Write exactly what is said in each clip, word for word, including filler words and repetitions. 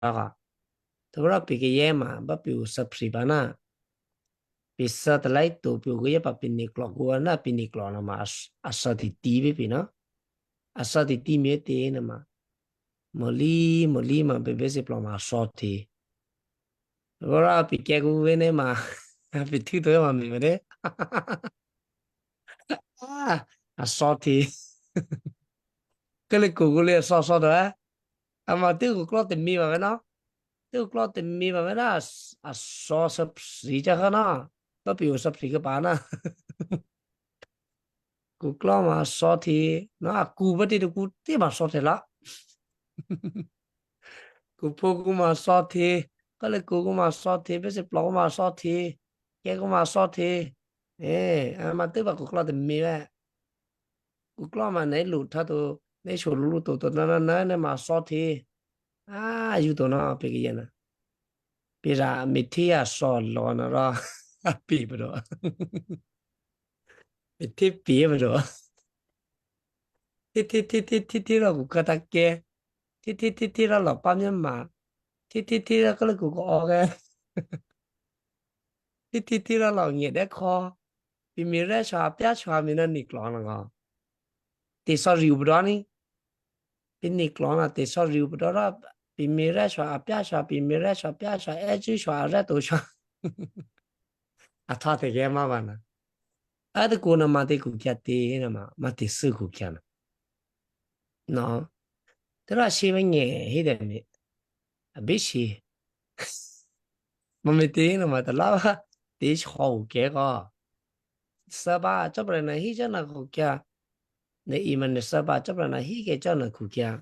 ага. Тобура пике ема, ба пиу сапсибана. Писа талай ту пиу гуя па пиникло гуана пиникло на ма ас-, аса титиби пино. Asa ti ti mi ti na ma. Moli, moli ma bebe se plo ma so ti. Ora pi ke gu ve ne ma. Pi tu to ma mi ve ne. Ah, a so ti. Kele ku gu le so so do, eh. Ama ti ku klo te mi ma ve no. Ti ku klo te mi ma ve na. A so sa si ja ka na. Ba pi u sa si ke pa na. Ku klo ma so ti, na ku ba ti ku ti ma so ti la. Ku po ku ma so ti, ka le ku ku ma so ti, be se plo ku ma so ti, ke ku ma so ti. Eh, a ma te ba ku klo te mi ba. Ku klo ma ne lu ta tu, ne shu lu tu tu na na na ne ma so ti. Ah, yu tu na pe ke ye na. Pi ra mi ti a so lo na ra. Pi bro. Pi ti pi bro. Ti ti ti ti ti ti ra ku ka ta ke. Ti ti ti ti ra lo pa mi ma. Ti ti ti ra ka le ku ko o ke. Ti ti ti ra lo nge de ko. Pi mi re sha pia sha mi na ni klo na ga. Ti so ri u bro ni. Pi ni klo na ti so ri u bro ra. Pi mi re sha pia sha, pi mi re sha pia sha, e ji sha re tu sha. A ta te ke ma ba na. A te ku na ma te ku kya te na ma, ma te su ku kya na. No. Te ra shi ba nge hi de mi. A bi shi. Ma mi te na ma ta la ba. Te shi ho ke ko. Sa ba cha pra na hi cha na ku kya. Ne i ma ne sa ba cha pra na hi ke cha na ku kya.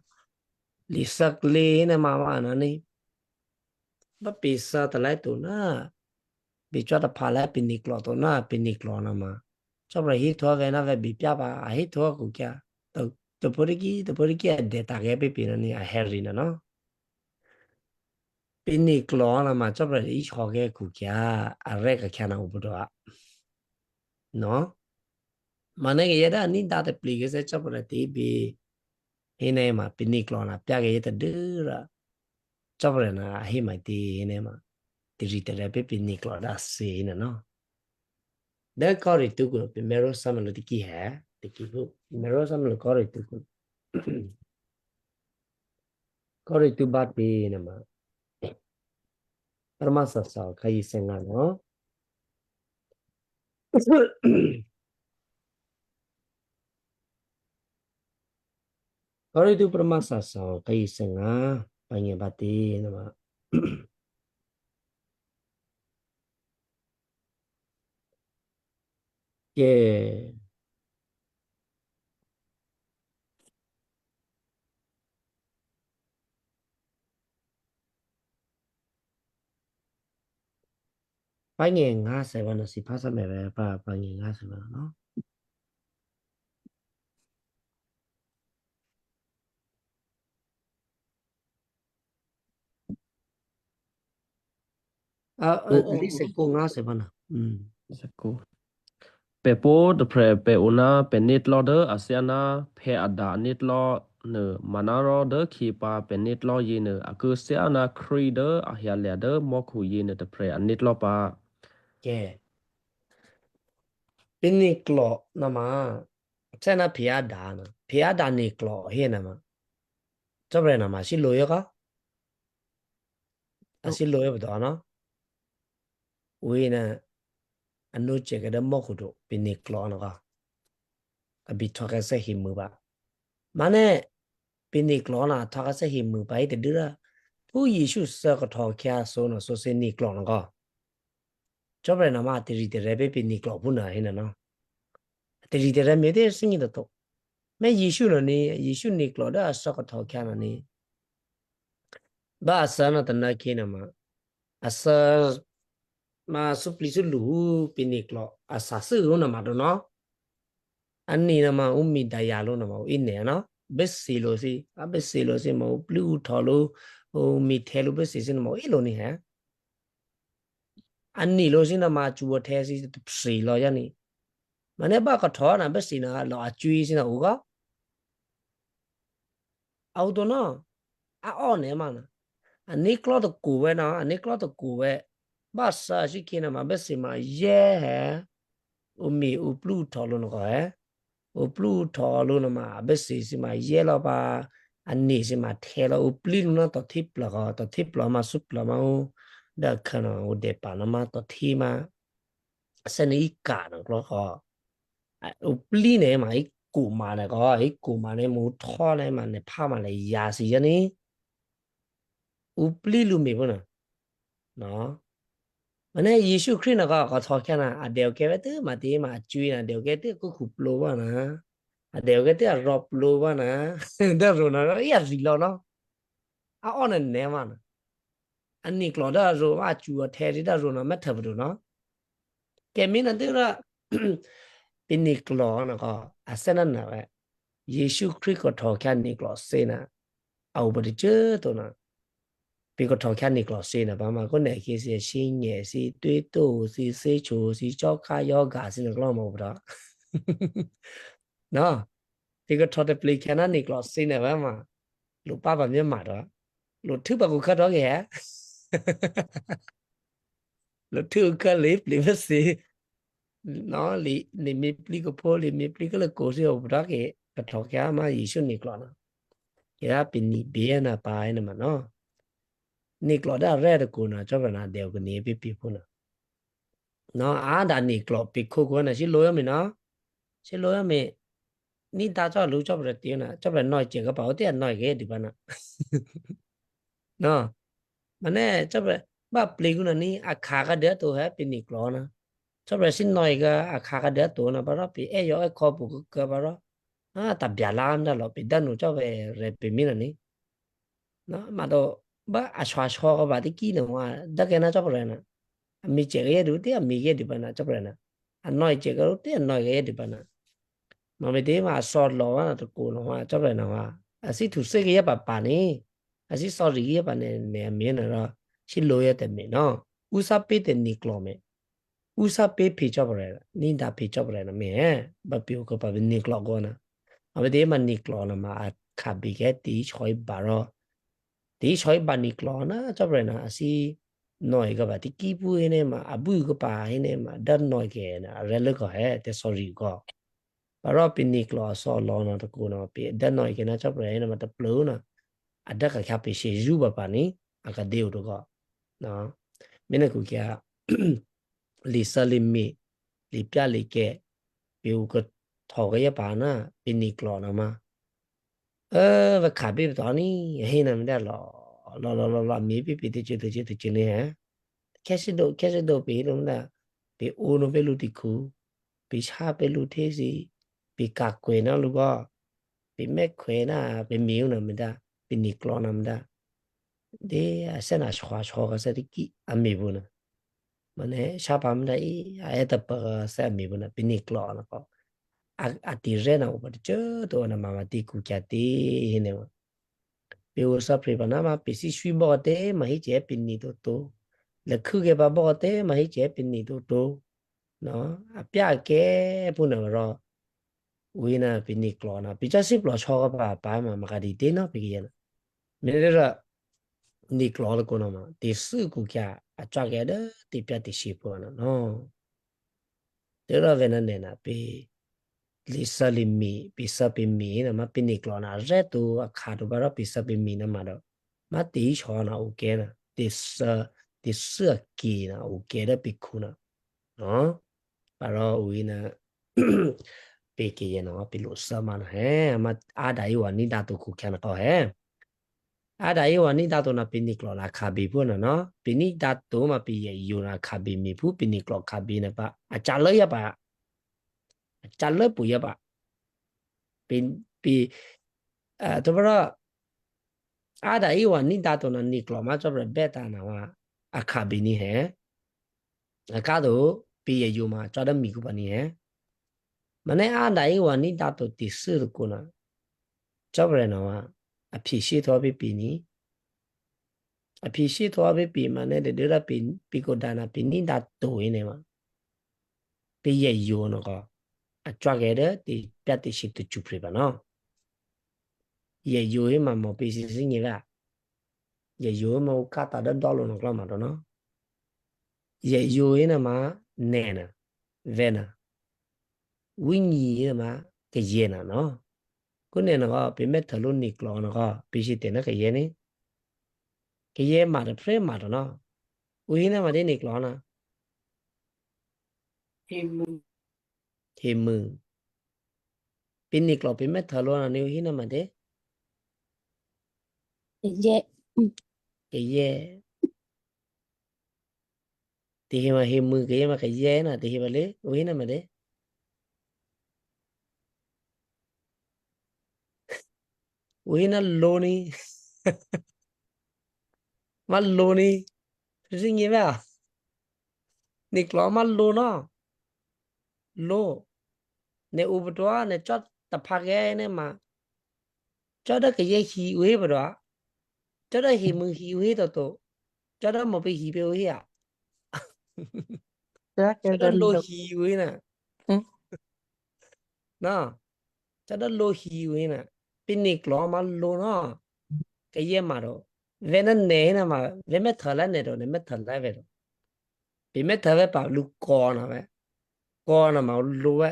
Li sak li ne ma ma na ni. Ba pi sa ta lai tu na. Bi cha ta pa lai pi ni klo tu na, pi ni klo na ma. Cha pra hi thua ve na ve bi pya ba, a hi thua ku kya. To, to pori ki, to pori ki a de ta ke pi pi na ni a her ri na no. Pi ni klo na ma cha pra i ho ke ku kya, a re ka kya na u bu do a. No? Ma ne ke ye da ni da te pli ke se cha pra ti bi. Hi ne ma pi ni klo na pya ke ye ta du ra. Cha pra na hi ma ti hi ne ma. Ti ri te re pe pi ni klo da si hi na no. Da ka ri tu ku pi me ro sa ma lo ti ki he. Ti ki ku. Pi me ro sa ma lo ka ri tu ku. Ka ri tu ba ti hi na ma. Permasa sa ka yi se nga no. Kori tu permasa so kai senga pange bati nama. Ke. Pange nga sebana si pasa mere pa pange nga sebana no. A, a, a, di seko nga sebana. Hmm. Seko. Pe po de pre pe una pe nit lo de asiana pe ada nit lo ne manaro de ki pa pe nit lo yi ne aku siana kri de ahia le de moku yi ne de pre a nit lo pa. Ke. Pe nit lo nama. Tsena piada na. Piada nit lo hi nama. Cobre nama si lo yo ka. Asi lo yo bedo ana. Uina anu che ke de moku do pe nit lo ana ka. Abi thoke se himu ba. Mane pe nit lo ana thoke se himu ba ite dira. Pu Yesu se ko thokia so no so se nit lo ana ka. Cobre nama te ri te re be pe nit lo puna hina no. Te ri te re me te singi to. Me Yesu no ni, Yesu nit lo da so ko thokia no ni. Ba asa na tana kina ma. Asa ma supli su lu pe nit lo. Asa su na ma do no. Ani na ma umi da ya lo na ma ine na. Besi lo si. A besi lo si ma upli u tho lo. Umi the lo besi si na ma ilo ni he. Ani lo si na ma chuo the si si lo ya ni. Mane ba ka tho na besi na lo a chui si na u ga. Au do na. A o ne mana. Ani klot kuwe na, ani klot kuwe. Basa si kina ma besi ma ye he. Umi uplu tolu no ko he. Uplu tolu no ma besi si ma ye lo ba. Ani si ma te lo upli no to tip lo ko, to tip lo ma sup lo ma u. Da kana u de pa no ma to ti ma. Sene ika no ko. Upli ne ma iku ma ne ko, iku ma ne mu to ne ma ne pa ma ne ya si ya ni. Upli lu mi bu na. No. Mane Yesu Kri na ka ka tho kya na a deu ke ve te ma te ma chui na deu ke te ku ku plo wa na. A deu ke te a ro plo wa na. Da ro na ya ri lo no. A on ne ma na. Ani klo da ro ma chu a te ri da ro na ma ta bu no. Ke mi na de ra. Pi ni klo na ka a se na na ve. Yesu Kri ko tho kya ni klo se na. Au ba de che to na. Pi ko tho kya ni klo se na ba ma ko ne ke se si nye si tui to si se chu si cho ka yo ga si na klo mo bra. No. Pi ko tho de pli kya na ni klo se na ba ma. Lu pa ba mi ma do. Lu tu ba ku ka do ke. Lu tu ka li pli ba si. No, li, li mi pli ko po, li mi pli ko le ko si o bra ke. Ka tho kya ma Yesu ni klo na. Kira pi ni bie na pa ina ma no. Ni klo da re de ku na cho na de ku ni pi pi pu na. No, a da ni klo pi ko ko na si lo yo mi na. Si lo yo mi. Ni da cho lu cho bre ti na. Cho bre no che ka pa o ti no ke di pa na. No. Mane cho bre ba pli ku na ni a kha ka de to he pi ni klo na. Cho bre si no ka a kha ka de to na ba ro pi e yo e ko pu ka ba ro. A ta bia la am da lo pi da nu cho bre re pi mi na ni. No, ma do ba a shwa shwa ko ba ti ki no wa da ke na cho bre na. A mi che ke du ti a mi ke di ba na cho bre na. A no che ke du ti a no ke di ba na. Ma mi ti ma so lo wa to ku no wa cho bre na wa. A si tu se ke ya pa pa ni. A si so ri ke ya pa ne ne mi na ro. Si lo ya te mi no. U sa pi te ni klo me. U sa pe pe chop re, ni da pe chop re na me, eh, ba pe ko pa ni klo go na. A be de ma ni klo na ma a ka bi ke ti choi ba ro. Ti choi ba ni klo na chop re na a si no i ka ba ti ki bu ene ma, a bu ko pa ene ma, da no ke na, re le ko he, te sorry ko. Ba ro pe ni klo so lo na to ko na pe, da no ke na chop re na ma ta plo na. A da ka ka pe she ju ba pa ni, a ka de u to ko. Na. Me na ku kya, li sa li mi, li pya li ke, pi u ko tho ke ya pa na, pi ni klo na ma. Eh, va ka bi to ni, he na mi da lo, lo, lo, lo, lo, mi pi, pi, ti chi, ti chi, ti chi ni, eh. Ke si do, ke si do pi no mi da, pi u no pe lu ti ku, pi cha pe lu te si, pi ka kwe na lu go, pi me kwe na, pi mi u na mi da, pi ni klo na mi da. De, a se na shwa, shwa ka se ti ki, a mi bu na. Mane, sha pa mi da i, a e ta pa ka se a mi bu na, pi ni klo na ko. A, a ti re na u pa ti cho to na ma ma ti ku kya ti, hi ne wa. Pi u sa pri pa na ma, pi si shwi bo te, ma hi che pi ni to to. Le khu ke pa bo te, ma hi che pi ni to to. No, a pya ke pu na ro. Ui na pi ni klo na. Pi cha si plo cho ka pa pa ma ma ka di te no pi ki na. Me re ra ni klo ko na ma. Ti su ku kya a cha ke da ti pya ti shi pu na. No. Te ra ve na ne na pi li sa li mi, pi sa pi mi na ma pi ni klo na re tu a ka tu ba ra pi sa pi mi na ma do. Ma ti cho na u ke na. Ti sa, ti sa ki na u ke da pi ku na. No? Paro uina peke ye no pilu sama na he, ma ada iwa ni datu ku kya na ko he. Ada iwa ni datu na pini klo la kabi pu na no. Pini datu ma pi ye yu na kabi mi pu pini klo kabi na pa. Acalo ya pa. Acalo pu ya pa. Pi, pi, ah, to paro ada iwa ni datu na ni klo ma chopre beta na wa. Akabi ni he. Akado pi ye yu ma chada mi ku pa ni he. Mane ada iwa ni datu ti sir ku na. Chopre na wa. A pi shi to pi pi ni. A pi shi to pi pi mane de de ra pi, pi ko dana pi ni datu ine ma. Pi ye yu no ko. A chwa ke de ti pya ti shi tu chupri pa no. Ye yu he ma mo pi si si ni ga. Ya yo ma ukata da dolo no klama dono. Ya yo ina ma nena, vena. Winyi ina ma kayena no. Kunena ko pi meta lu ni klona ko pi si tena kayeni. Kaye ma da pre ma dono. Uhina ma de ni klona. Himu. Himu. Pi ni klo pi meta lu na ni uhina ma de. Ye. Kaye. Te hima himu ke yema ke yena te hima le, uhina ma de. Uhina loni. Ma loni. Ringi ba. Ni klo ma lona. Lo. Ne ubdwa ne chot ta phage ne ma. Chot da ke ye hi uhe bdwa. Chot da hi mu hi uhe to to. Chot da mo pe hi pe uhe a. Chot da lo hi uhe na. Hmm. Na. Chot da lo hi uhe na. Pi ni klo ma lo na. Ke ye ma ro. Ve na ne na ma. Ve me thala ne ro ne me thala ve ro. Pi me thala pa lu ko na ve. Ko na ma lu ve.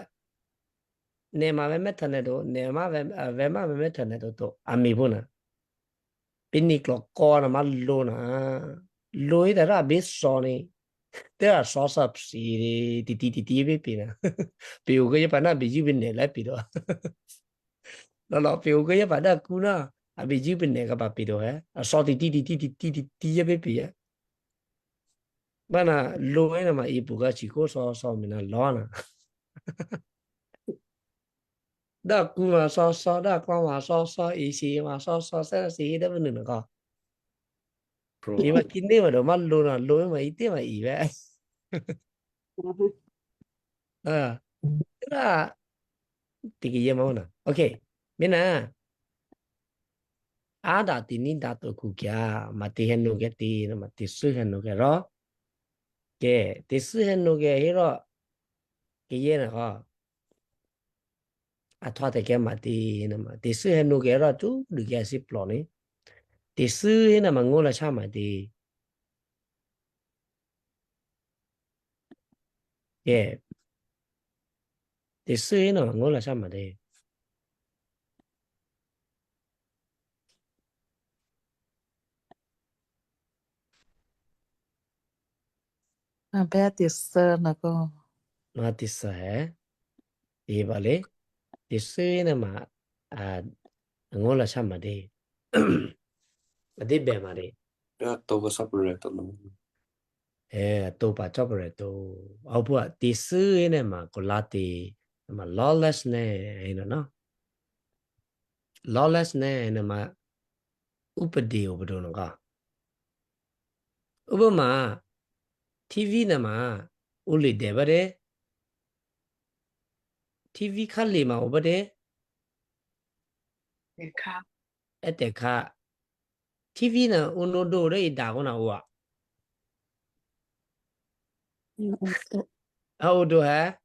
Ne ma ve me tha ne do. Ne ma ve ve ma ve me tha ne do to. Ami bu na. Pi ni klo ko na ma lo na. Lo i da ra bi so ni. Te a so sa psi ri ti ti ti ti bi pi na. Pi u ke pa na bi ji bi ne la pi do. No no pi u ke pa da ku na. A bi ji bi ne ka pa pi do he. A so ti ti ti ti ti ti ti ti ya bi pi ya. Mana lo e na ma i pu ka chi ko so so mi na lo na. Da ku ma so so, da kwa ma so so, i si ma so so, se na si da bu nu na ka. Pro. Ima kini ma do ma lo na lo ma ite ma i ve. Ah. Ra tiki ye ma una. Okay. Mina. Ada tini dato ku kya mati henu ke ti na mati su henu ke ro. Ke ti su henu ke hiro. Ke ye na ka. Atwa te ke mati na mati su henu ke ro tu du ke si ploni. Ti su hena ma ngola chama ti. Ye. Ti su hena ma ngola chama ti. Abe ti su na ko. Ma ti su he. Ibale, ti su ina ma, a, ngola chama de. Ade be ma de. Ya, to go sapre to no. Eh, to pa chapre to. Au bua, ti su ina ma kolate, ma lawless ne, ina no. Lawless ne, ina ma, upadi, upadi no ka. Uba ma, T V na ma, uli de ba de. T V kali ma uba de. Eka. Ete ka. T V na uno do re i da go na ua. Mm, mm. A udo ha.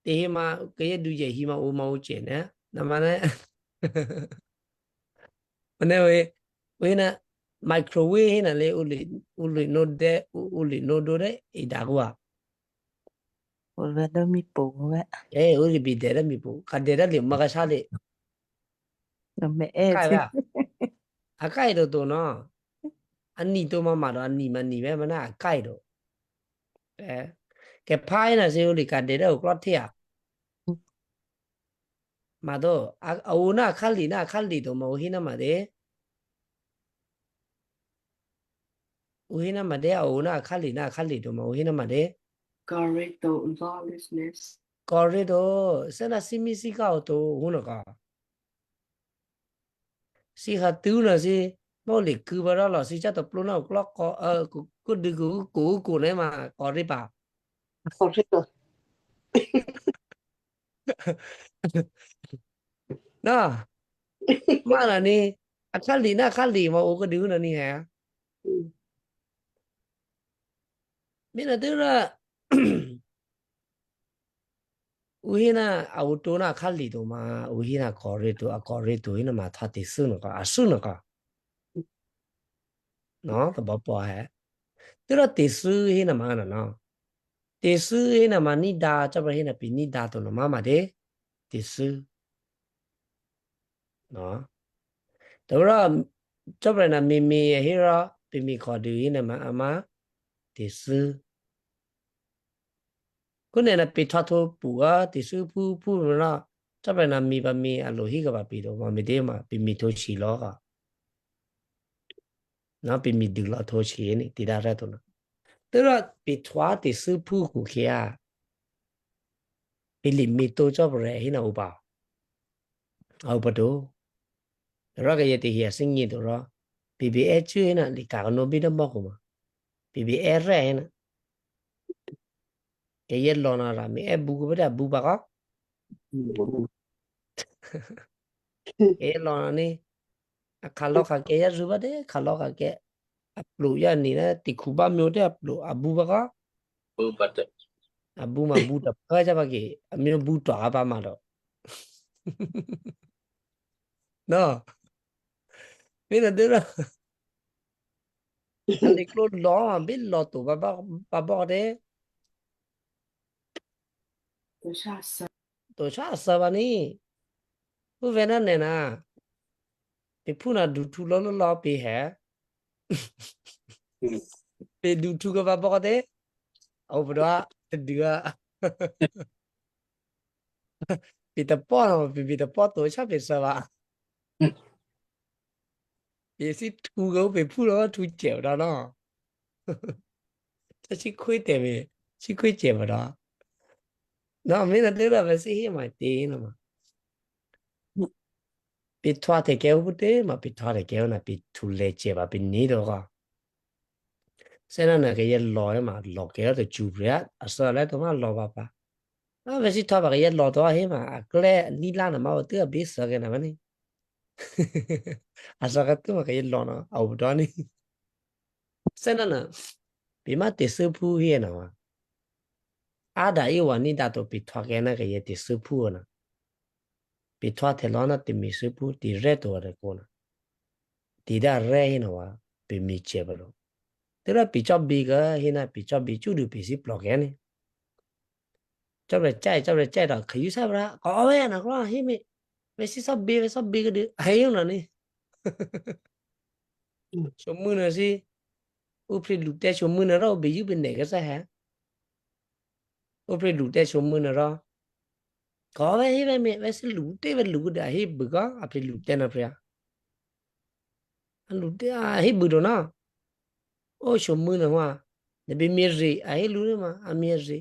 Te hima, ke ye du ye hima u ma u che ne. Na mane. Mane we, we na microwave hina le uli, uli no de, u-, uli no do de, i da gua. Uli do mi po we. Eh, uli bi de de mi po. Ka de de le ma ka sa le. No me e. Kai ba. Akai do do no. Ani to ma ma do, ani ma ni we mana akai do. Eh, ke pai na se uli ka de de o klot ya. Ma do, a, a una kali na kali do ma uhina ma de. Uhina ma de, a una kali na kali do ma uhina ma de. Correcto, lawlessness. Correcto, se na simi si ka o to uno ka. Si ha tu na si, mo li ku ba ra la si cha to plu na klok ko, eh, ku, ku du ku, ku, ku ne ma, ko ri pa. Correcto. Na, mana ni, akali na kali ma o ko du na ni ha. Mm. Mina tu ra, Uhina auto na kali to ma, uhina kore to, a kore to, ina ma tati suno ka, asuno ka. No, the baba he. Tera tesu he na mana no. Tesu he na mani da, chapa he na pini da to no mama de. Tesu. No. Tera chapa na mimi hira, pimi kodu he na ma ama. Tesu. Kune na pi twa to pu a, ti su pu pu na. Chapa na mi ba mi a lo hi ka ba pi do, ma mi de ma, pi mi to chi lo ka. Na pi mi du lo to chi ni, ti da ra to na. Tera pi twa ti su pu ku kia. Pi li mi to chapa re hi na u ba. A u ba do. Ra ka ye ti hi a sing ni do ra. Pi bi e chu hi na, li ka no bi da mo ku ma. Pi bi e re hi na. Ke ye lo na ra mi e bu ku ba da bu ba ka. Ke ye lo na ni. A ka lo ka ke ya zu ba de, ka lo ka ke. A plu ya ni na, ti ku ba mi o de a plu, a bu ba ka. Bu ba de. A bu ma bu da ba ja ba ke. A mi bu to a ba ma do. No. Mi na de ra. Ani klo lo, a bi lo to ba ba, ba ba de. To sha sa. To sha sa ba ni. Pu ve na ne na. Pi pu na du tu lo lo lo pi he. Pi du tu ka ba ba de. Au ba da, du a. Pi ta po na, pi, pi ta po to sha pi sa ba. Pi si tu ka pi pu lo tu che da no. Ta si kui te mi, si kui che ba da. No, mi na de ra ve si hi ma te no ma. Pi twa te ke u te ma, pi twa te ke u na, pi tu le che ba, pi ni do ka. Sena na ke ye lo e ma, lo ke to chu bri a, a so le to ma lo ba pa. A ve si twa ba ke ye lo to a he ma, a kle ni la na ma o te a bi so ke na ma ni. A so ka tu ma ke ye lo na, a u do ni. Sena na, pi ma te se pu hi na ma. A da i wa ni da to pi twa ke na ke ye te se pu na. Pi twa te lo na te mi se pu ti re to re ko na. Ti da re hi na wa, pi mi che ba lo. Te ra pi cho bi ga hi na, pi cho bi chu du pi si plo ke ni. Cho re chai, cho re chai da ka yu sa bra, ko we na ko hi mi. Ve si so bi, ve so bi ga du. Ai yu na ni. So mu na si. U pri lu te so mu na ra u bi yu bi ne ga sa ha. U pri lu te so mu na ra. Ko ve hi ve mi, ve si lu te ve lu ga du a hi bu ga, a pri lu te na pri a. A lu te a hi bu do na. O so mu na wa. Ne bi mi ri, a hi lu ma, a mi ri.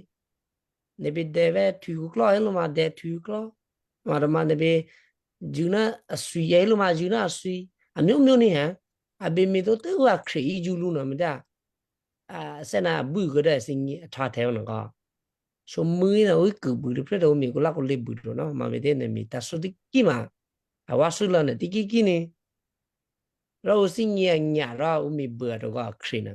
Ne bi de ve tu ku klo, a hi lu ma de tu klo. Ma do ma ne bi ju na a sui, a hi lu ma ju na a sui. A mi mi ni ha. A bi mi do te wa kri i ju lu na mi da. A, sena bu ko da singi ta te on ko. So mu na u ku bu de pre do mi ko la ko le bu do no. Ma be de ne mi ta so di ki ma. A wa su la ne di ki ki ni. Ra u singi a nya ra u mi bu do ko kri na.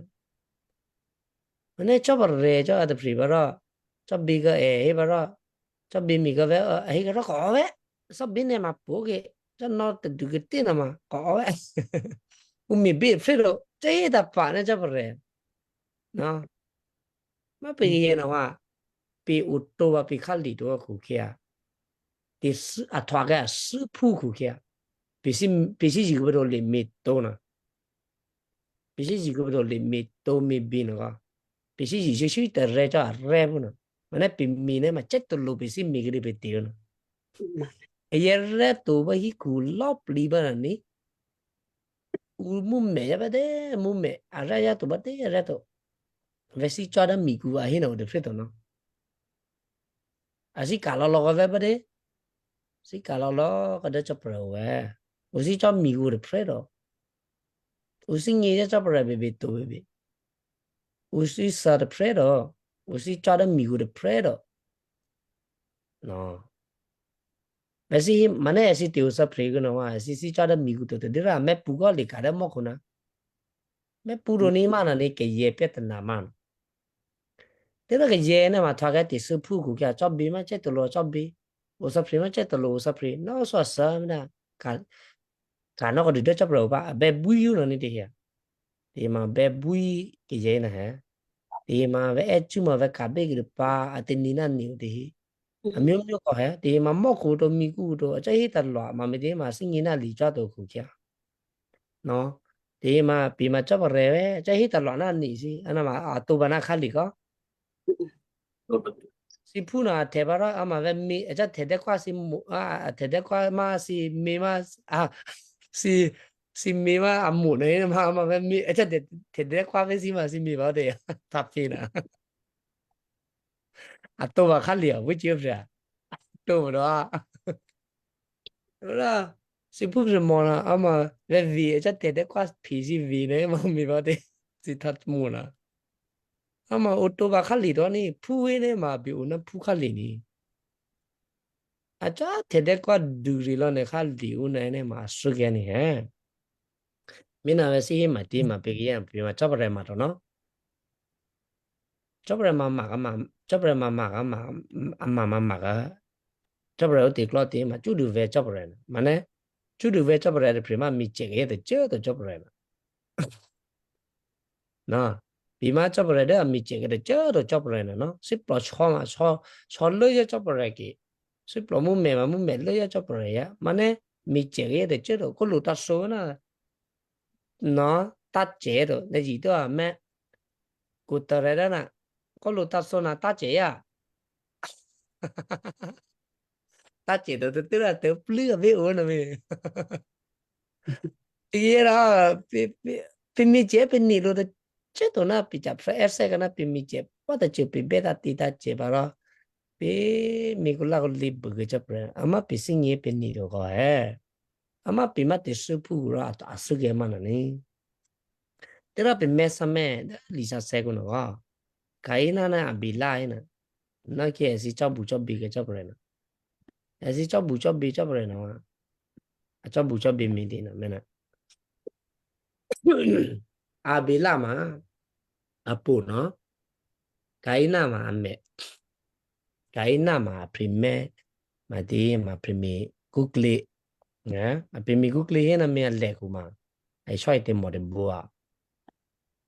Mane cho ba re cho a de pri ba ra. Cho bi ko e he ba ra. Cho bi mi ko ve, e, he ko ra ko ve. So bi ne ma po ke. Cho no te du ke ti na ma ko ve. U mi bi pre do. Che da pa ne cho ba re. No. Ma pe ye na wa. Pe u to wa pe kha li to ku kia. Ti su a twa ga su pu ku kia. Pe si, pe si ji ko do le mi to na. Pe si ji ko do le mi to mi bi na ga. Pe si ji ji si te re cha re bu na. Ma na pe mi ne ma che to lo pe si mi gri pe ti na. E ye re to ba hi ku lo pli ba na ni. U mu me ya ba de, mu me. A ra ya to ba de, ya ra to. Ve si cha da mi ku a hi na u de fe to no. A si ka lo lo ko ve ba de. Si ka lo lo ko de cha pre we. U si cha mi ku de pre do. U si ngi de cha pre be be to be be. U si sa de pre do. U si cha da mi ku de pre do. No. Ve si hi, mane si ti u sa pre ku no wa. Si si cha da mi ku to to de ra me pu ko li ka de mo ku na. Me pu do ni ma na ni ke ye pe ta na ma na. Te na ke ye na ma twa ke ti su pu ku kia cho bi ma che to lo cho bi. U sa pri ma che to lo u sa pri. No so sa mi na. Ka, ka no ko du de cha pra u ba. Be bu yu no ni de hia. Tima be bui ke jena he. Tima be echu ma be kabe ke pa ate nina ni de he. Ami om yo ko he. Tima mo ku do mi ku do acha hita lo ma me tima singina li cha to ku kya. No. Tima pima cha ba re we acha hita lo na ni si. Ana ma atu bana khali ko. Si phuna te bara ama ve mi acha te de kwa si mu a te de kwa ma si mi ma a si si mi ma amu ne ma ama ve mi acha te te de kwa ve si ma si mi ba de ta pina. Atu ba khali ya which you fra. Tu ba. Ora, si pup se mona ama ve vi e cha te de kwa pi si vi ne ma mi ba de si tat mona. Ama oto ba khali do ni pu we ne ma bi una pu khali ni. A cha te de kwa du ri lo ne khali una ne ma su ge ni he. Mina ve si ma ti ma pe ge ya pi ma cha ba re ma to no. Chopre ma ma ma chopre ma ma ma ma ma ma ma. Chopre o ti klo ti ma chu du ve chopre na. Mane chu du ve chopre de prima mi che ke de che to chopre na. Na. Pi ma chopre de mi che ke de che to chopre na no. Si plo cho ma cho cho lo ye chopre ki. Si plo mu me ma mu me lo ye chopre ya. Mane mi che ke de che to ko lu ta so na. No, ta che to ne ji to a me. Ku to re na. Ko lu ta so na ta che ya. Ta che to te te ra te pli a ve o na me. Ye ra pe pe pe mi che pe ni lo te che to na pi cha fra er se ka na pe mi che. Pa ta che pe be ta ti ta che ba ra. Pe mi ku la ko li bu ge cha pra. Ama pe sing ye pe ni lo ko he. Ama pi ma te su pu ra a su ge ma na ni. Te ra pi me sa me da li sa se ku no ga. Ka ina na a bi la ina. Na ke si cha bu cha bi ke cha pre na. E si cha bu cha bi cha pre na wa. A cha bu cha bi mi di na me na. A bi la ma. A pu no. Ka ina ma a me. Ka ina ma a pri me. Ma di ma pri mi kukli. Ya, a pri mi kukli he na me a le ku ma. Ai choi te mo de bua.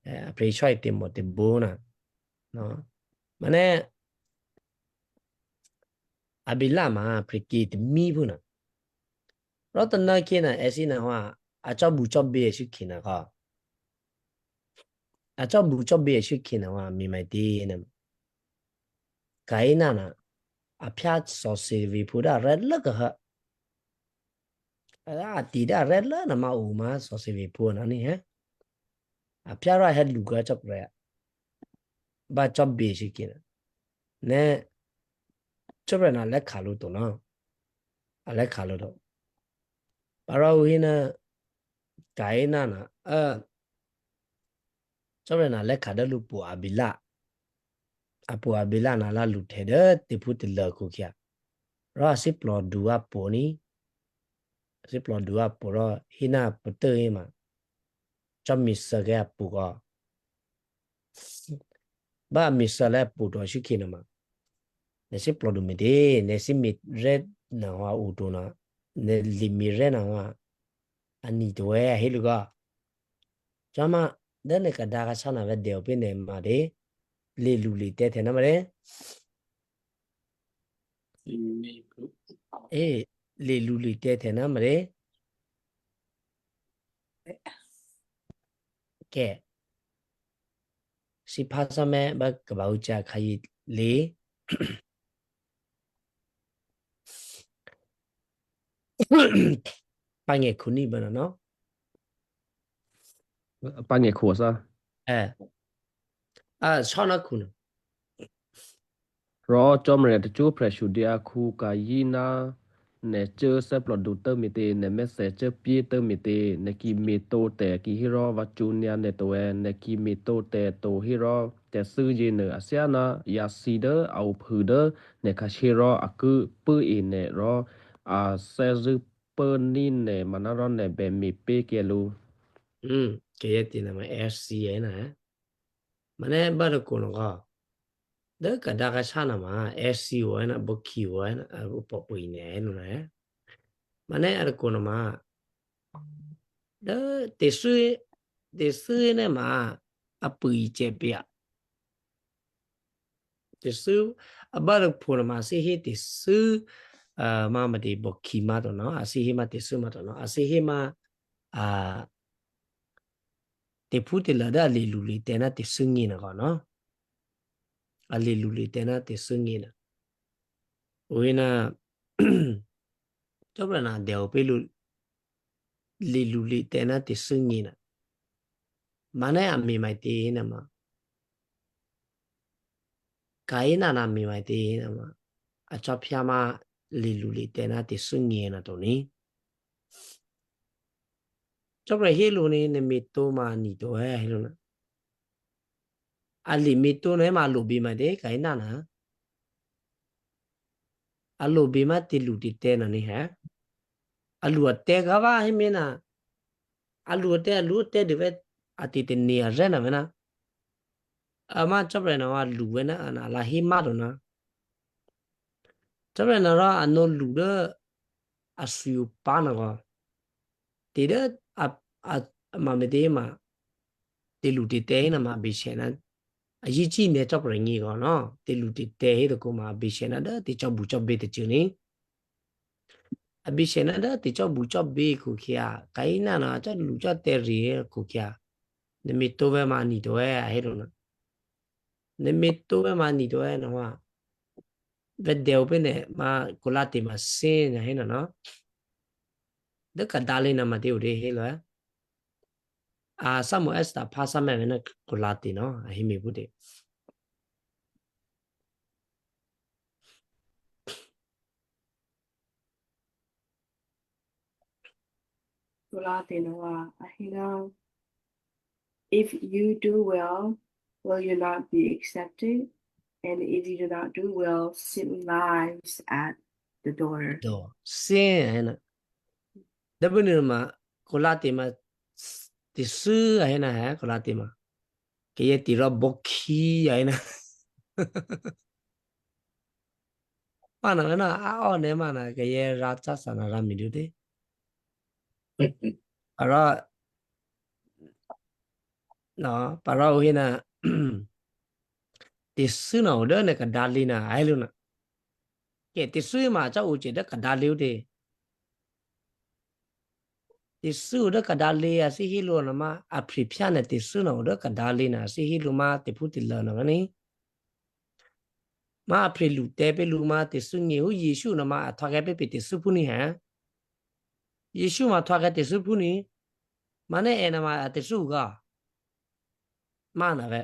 Eh, a pri choi te mo te bu na. No. Mane a bi la ma a pri ki te mi bu na. Ro ta na ke na e si na wa a cha bu cha bi e si ki na ka. A cha bu cha bi e si ki na wa mi mai ti na. Ka ina na a pya so si vi pu da re le ka ha. A ti da re le na ma u ma so si vi pu na ni he. A pya ra he lu ga chop re. Ba chop bi si ki na. Ne chop re na le ka lu to na. A le ka lu to. Para u hi na ka ina na. A Chop re na le ka da lu pu a bi la. A pu a bi la na la lu te de te pu te le ku kia. Ro a si plo du a pu ni. A si plo du a pu ro hi na pu te hi ma. Chop mi se ke a pu ko. Ba mi se le pu do si ki na ma. Ne si plo du mi de, ne si mi re na wa u do na. Ne li mi re na wa. A ni do e a hi lu ko. Chama, da ne ka da ka sa na ve de o pi ne ma de. Le lu li te te na ma de. E, le lu li te te na ma de. Ke. Si pa sa me ba ka ba u cha ka yi le. Pa nge ku ni ba na no. Pa nge ku sa. Eh. A, so na ku no. Ro chom re te chu pre shu dia ku ka yi na ne che se plo du te mi te ne me se che pie te mi te ne ki mi to te ki hi ro va chu nia ne to e ne ki mi to te to hi ro te su ji ne a sia na ya si de a u phu de ne ka shi ro a ku pu i ne ro a se zu pe ni ne ma na ro ne be mi pe ke lu. Mm, ke ye ti na ma R C e na, eh. Mane ba de ku no ga. De ka da ka sa na ma, R C o e na, bo ki o e na, a, bo po po i ne e no na, eh. Mane a de ku no ma. De te su Te sü ne ma, a pui che pia. Te sü, a ba de pu ma se he te sü, a ma ma de bo ki ma do no, a se he ma te sü ma do no, a se he ma, a, te pu te la da le lu le te na te sü ngi na ko no. A le lu le te na te sü ngi na. Ui na, to bra na de o pe lu le lu le te na te sü ngi na. Ma ne a mi mai te na ma. Ka ina na mi mai te na ma. A cho pia ma le lu le te na te sü ngi na to ni. Cho bra he lu ni ne mi to ma ni to he he lu na. A le mi to na ma lu bi ma de ka ina na. A lu bi ma te lu te te na ni he. A lu a te ga ba he mi na. A lu a te, a lu a te de ve a te te ni a re na ve na. A ma cho bra na wa lu ve na, a na la he ma do na. Cho bra na ra a no lu de a su yu pa na ga. Te de a, a, ma me de ma. Te lu te te na ma be she na. A yi chi ne cho bra ngi ga no. Te lu te te he de ko ma be she na de te cho bu cho be te chi ni. A be she na de te cho bu cho be ku kia. Ka ina na cho lu cho te ri ku kia. Ne mi to ve ma ni to e a he do na. Ne mi to ve ma ni to e na wa. Ve de o pe ne ma ku la te ma se na he na no. De ka da le na ma te u de he lo e. A sa mo esta pa sa me ve na ku la te no. A he mi bu de. Ku la te no wa a he na. If you do well, will you not be accepted? And if you do not do well, sin lies at the door. Do. Sin, a he na. Da bu ni ma, ku la te ma, te sü, a he na he, ku la te ma. Ke ye ti ro bo ki, a he na. Ma na, ma na, a o ne ma na, ke ye ra cha sa na ra mi du de. Aro, no, pa ro u he na, te sü na u de ne ka da le na, a he lu na. Ke te sü ma cha u che de ka da le u de. Te sü u de ka da le a si he lu na ma, a pri pia na te sü na u de ka da le na si he lu ma, te pu te la na ga ni. Ma a pri lu te pe lu ma te sü ngi u Yesu na ma a twa ke pe pe te sü pu ni he. Yesu ma twa ke te sü pu ni. Ma ne e na ma a te sü ga. Ma na ve.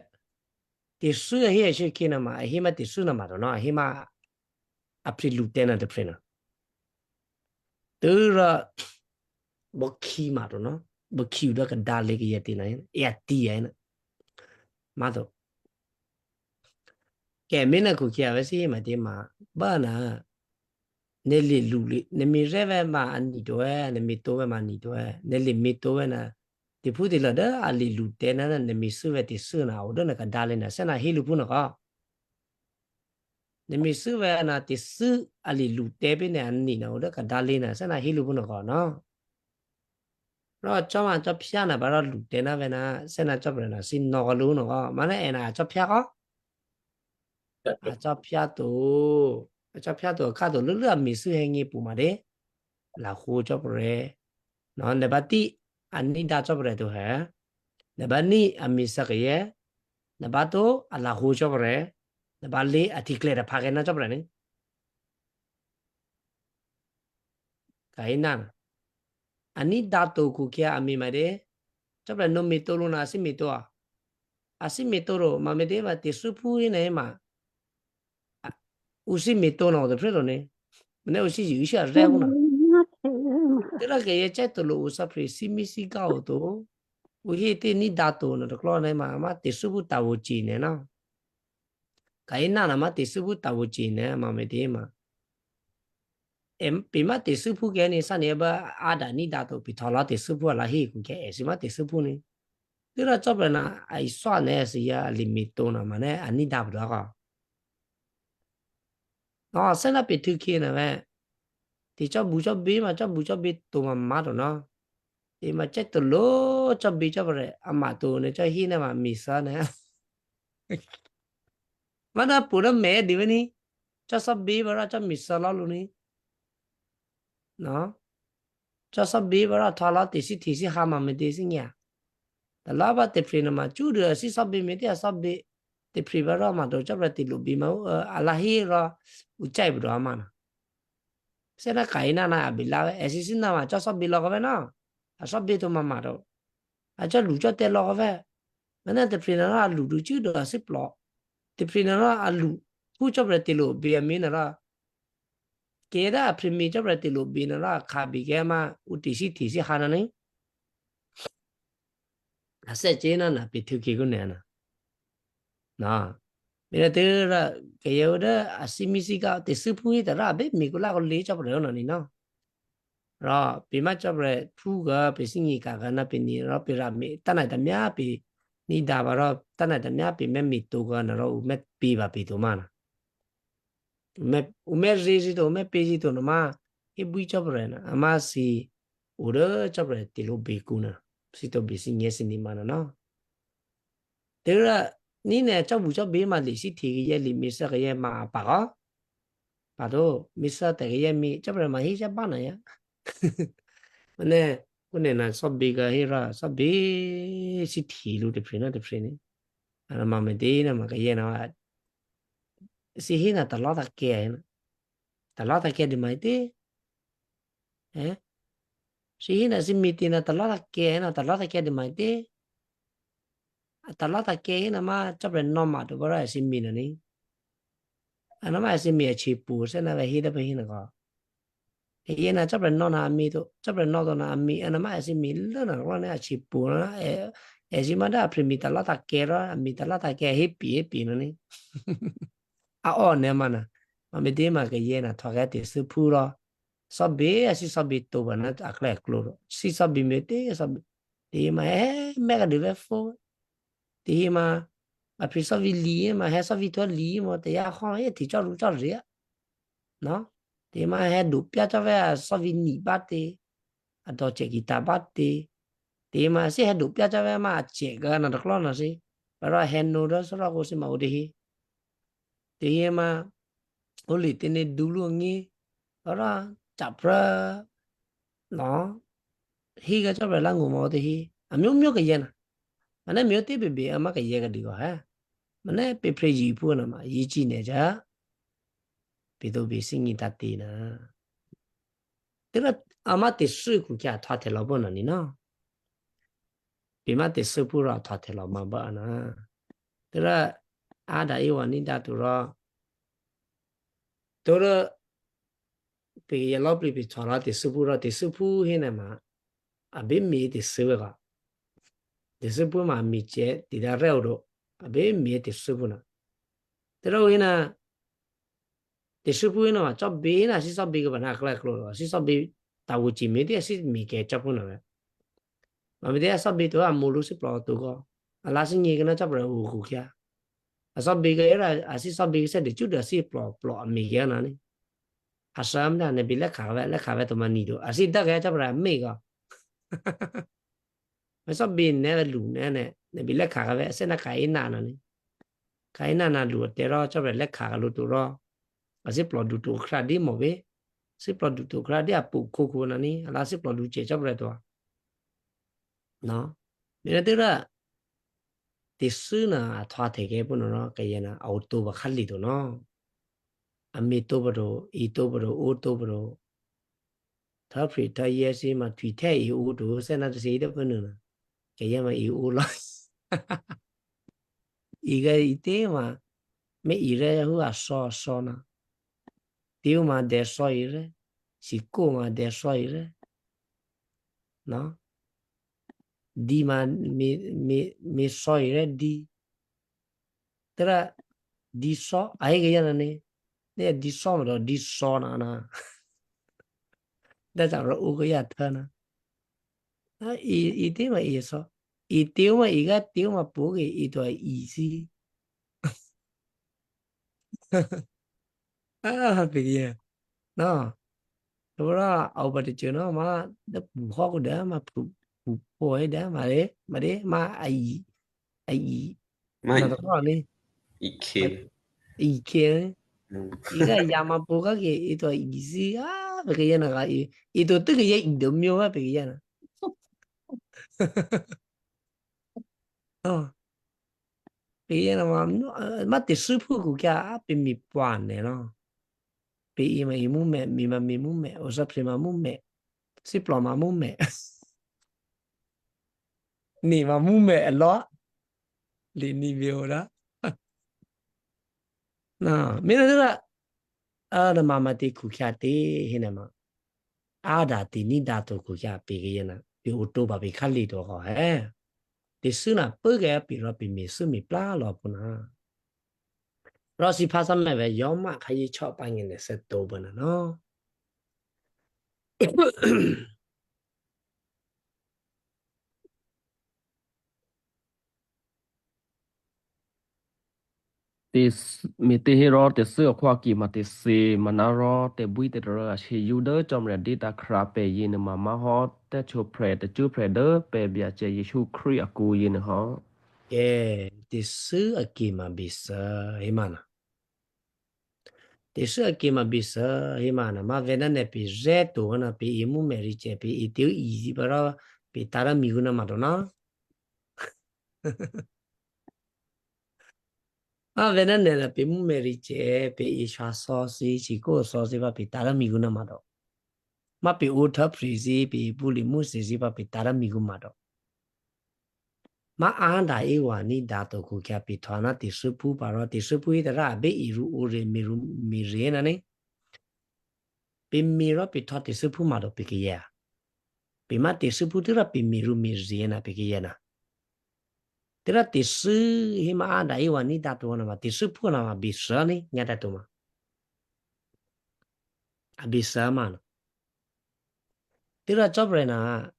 Te sü he she ki na ma, he ma te sü na ma do no, he ma a pri lu te na te pri na. Te ra bo ki ma do no. Bo ki u da ka da le ke ya ti na, ya ti ya na. Ma do. Ke mi na ku kia ve si ma te ma. Ba na. Ne le lu le, ne mi re ve ma a ni do e, ne mi to ve ma a ni do e, ne le mi to ve na. Te pu te la da a le lu te na, na ne mi sü ve te sü na, u de na ka da le na, se na he lu pu na ka. Ne mi sü ve na te sü a le lu te pe ne a ni na, u de ka da le na, se na he lu pu na ka na. Ro cho ma cho pia na ba ro lu te na ve na, se na cho pre na si no ko lu no ko. Ma ne e na cho pia ko. A cho pia to. A cho pia to ka to lu lu a mi sü he ngi pu ma de. La hu cho pre. No ne ba ti a ni da cho pre to he. Ne ba ni a mi sa ke ye. Ne ba to a la hu cho pre. Ne ba le a ti kle da pa ke na cho pre ni. Ka inan. Ani dato ku kia ami made. Chapra no mito lu na asi mito a. Asi mito ro ma mede ma te supu ina ema. A, usi mito na o de predo ne. Mene usi ji usi a re una. Tera ke ye cheto lo usa pre si misi ka o to. Uhi te ni dato na de klo ne ma ma te supu ta wo chi ne na. Ka ina na ma te supu ta wo chi ne ma mede ma. Em, pi ma te supu ke ni sani eba ada ni dato pi thola te supu ala hi ku ke esi ma te supu ni. Tira chopra na ai so ne si ya limito na ma ne ani dab da ka. No, sena pe tu ki na me. Ti cho bu cho bi ma cho bu cho bi to ma ma do na. Ima cek to lo cho bi cho bre ama to ne cho hi na ma mi sa ne. Mana pura me di ni. Cho so bi bara cho mi sa lo lu ni. No. Cho so bi bara tho lo ti si ti si ha ma me ti si nya. Ta la ba te pri na ma chu de si so bi me ti so bi. Te pri bara ma do cho bre ti lu bi ma u ala hi ro u chai bro ma na. Sena kaina na abilawe, esisi nama cho so bilo ko beno. A so bi to mama do. A cho lu cho te lo ko be. Mana te pri na na lu du chu do a si plo. Te pri na na a lu. Pu cho bre te lo bi a mi na ra. Ke da a pri mi cho bre te lo bi na ra ka bi ke ma u ti si ti si ha na ni. A se che na na pi tu ki ku ne na. Na. Mira te ra ke yo da a si mi si ka te su pu hi ta ra be mi ku la ko le cho bre na ni na. Ra pi ma cho bre pu ga pi si ni ka ga na pi ni ra pi ra mi ta na ta mya pi ni da ba ra ta na ta mya pi me mi tu ga na ra u me pi ba pi tu ma na. U me u me ri ri tu u me pi ri tu na ma. I bui cho bre na. Ama si u re cho bre ti lu bi ku na. Si to bi si nye si ni ma na na. Te ra ni ne cho bu cho bi ma li si ti ye li mi sa ye ma pa ga. Pa do mi sa te ye mi cho bre ma hi cha ba na ya. Ne ku ne na so bi ga hi ra so bi si ti lu te pri na te pri ni. Ana ma me de na ma ka ye na wa. Si hi na ta lo ta ke na. Ta lo ta ke di mai te. Eh? Si hi na si mi ti na ta lo ta ke na ta lo ta ke di mai te. Ta lo ta ke na ma cho bre no ma do bara si mi na ni. Ana ma si mi a chi pu se na ve hi da pe hi na ko. Ye na cho bre no na mi to, cho bre no to na mi, ana ma si mi lo na ro na chi pu na e e si ma da pri mi ta la ta ke ro, mi ta la ta ke he pi he pi no ni. A o ne ma na. Ma me de ma ke ye na to ke te su pu ro. So bi a si so bi to ba na a kle klo ro. Si so bi me te so bi. Te ma he me ka de ve fo. Te ma a pri so vi li ma he so vi to li mo te ya ho ye ti cho ru cho ri. No? Te ma he du pia cho ve a so vi ni ba te. A do che ki ta ba te. Te ma si he du pia cho ve ma che ga na do klo na si. Ba ro he no do so ro ko si ma u de hi. Te ma u li te ne du lu ngi. Ora cha pra. No? Hi ga cho ve la ngu mo te hi. A myo myo ka ye na. Ana myo te be be ama ka ye ka di go ha. Mana pe pre yi pu na ma yi chi ne ja. Pe do be sing ni ta te na. Te ra ama te su ku kya tha te lo bo na ni na. Pe ma te su pu ra tha te lo ma ba na. Te ra a da i wa ni da tu ra. To ra pe ye lo pri pi tha ra te su pu ra te su pu he na ma. A be mi te su ga. Te su pu ma mi che ti da re ro. A be mi te su pu na. Te ro he na Te su pu ina ma cho bi ina si so bi ga ba na kla klo si so bi ta wu chi mi te si mi ke cho pu na. Ma mi te so bi to a mu lu si plo tu go. A la si ni ga na cho pra u ku kya. A so bi ga era a si so bi se de chu da si plo plo mi ga na ni. A sa am da ne bi le ka ve le ka ve to ma ni do. A si da ga cho pra mi ga. Me so bi ne ve lu ne ne ne bi le ka ve se na ka ina na ni. Ka ina na lu te ro cho ve le ka lu tu ro. A si plo du tu kra di mo ve. Si plo du tu kra di a pu ku ku na ni. A la si plo du che cho ve to. No. Me na te ra. Te su na a tha te ke pu no no ka ye na a u tu ba kha li tu no. A mi tu ba do, i tu ba do, u tu ba do. Tha pri tha ye si ma tui the i u du se na si de pu nu na. Ke ye ma i u lo. I ga i te ma me i re hu a so so na. Ti u ma de so i re. Si ku ma de so i re. No? Di ma mi mi mi so i re di. Tera di so ai ke yana ne. Ne di so ma do di so na na. Da ta ro u ke ya ta na. A i i te ma i so. I te ma i ga te ma po ke i to i si. Ah, pigia. No. Ora au ba de no ma da pu ho ko da ma pu. pupo, eh, da, mare, mare, ma, ai, ai, Ma na to ni. Ike. Ike. Mm. Ika yama puga ke ito igisi, ah, peke yana ka i, ito tu ke ya ido mio ba peke yana. Oh. Peke yana ma, no, eh, ma te supu ku kya, ah, pe mi puane, no. Pe i ma i mu me, mi ma mi mu me, o sa pre ma mu me, si plo ma mu me. Ni ma mu me lo, li ni be ora. Na, mira dira, ada mama te ku kya te, hina ma. Ada te ni da to ku kya pe ke yana, pe o to ba pe kali to ko, eh. Te suna pe ke pi ro pe mi su mi pla lo puna. Ro si pasa me ve yo ma ka yi cho pa ngin ne se to bana, no. Te s-, me te he ro te se kwa ki ma te se ma na ro te bui te ro a she yu de chom re di ta kra pe yin ma ma ho te chu pre te chu pre de pe bia che Yesu Kri a ku yin ho. Ke te se a ki ma bi se e ma na. Te se a ki ma bi se e ma na ma ve na ne pi ze to na pi i mu me ri che pi i te i zi ba ra pi ta ra mi gu na ma do na. A ve na ne na pe mu me ri che pe i sha so si chi ko so si pa pe ta ra mi gu na ma do. Ma pe u ta pri si pe i pu li mu si si pa pe ta ra mi gu ma do. Ma a da i wa ni da to ku kya pe tho na te su pu pa ro te su pu i ta ra be i ru u re mi ru mi re na ni. Pe mi ro pe tho te su pu ma do pe ke ya. Pe ma te su pu tu ra pe mi ru mi re na pe ke ya na. Tira te su hi ma a da i wa ni da to na ma te su pu na ma bi sa ni nya da to ma. A bi sa ma no. Tira chobre na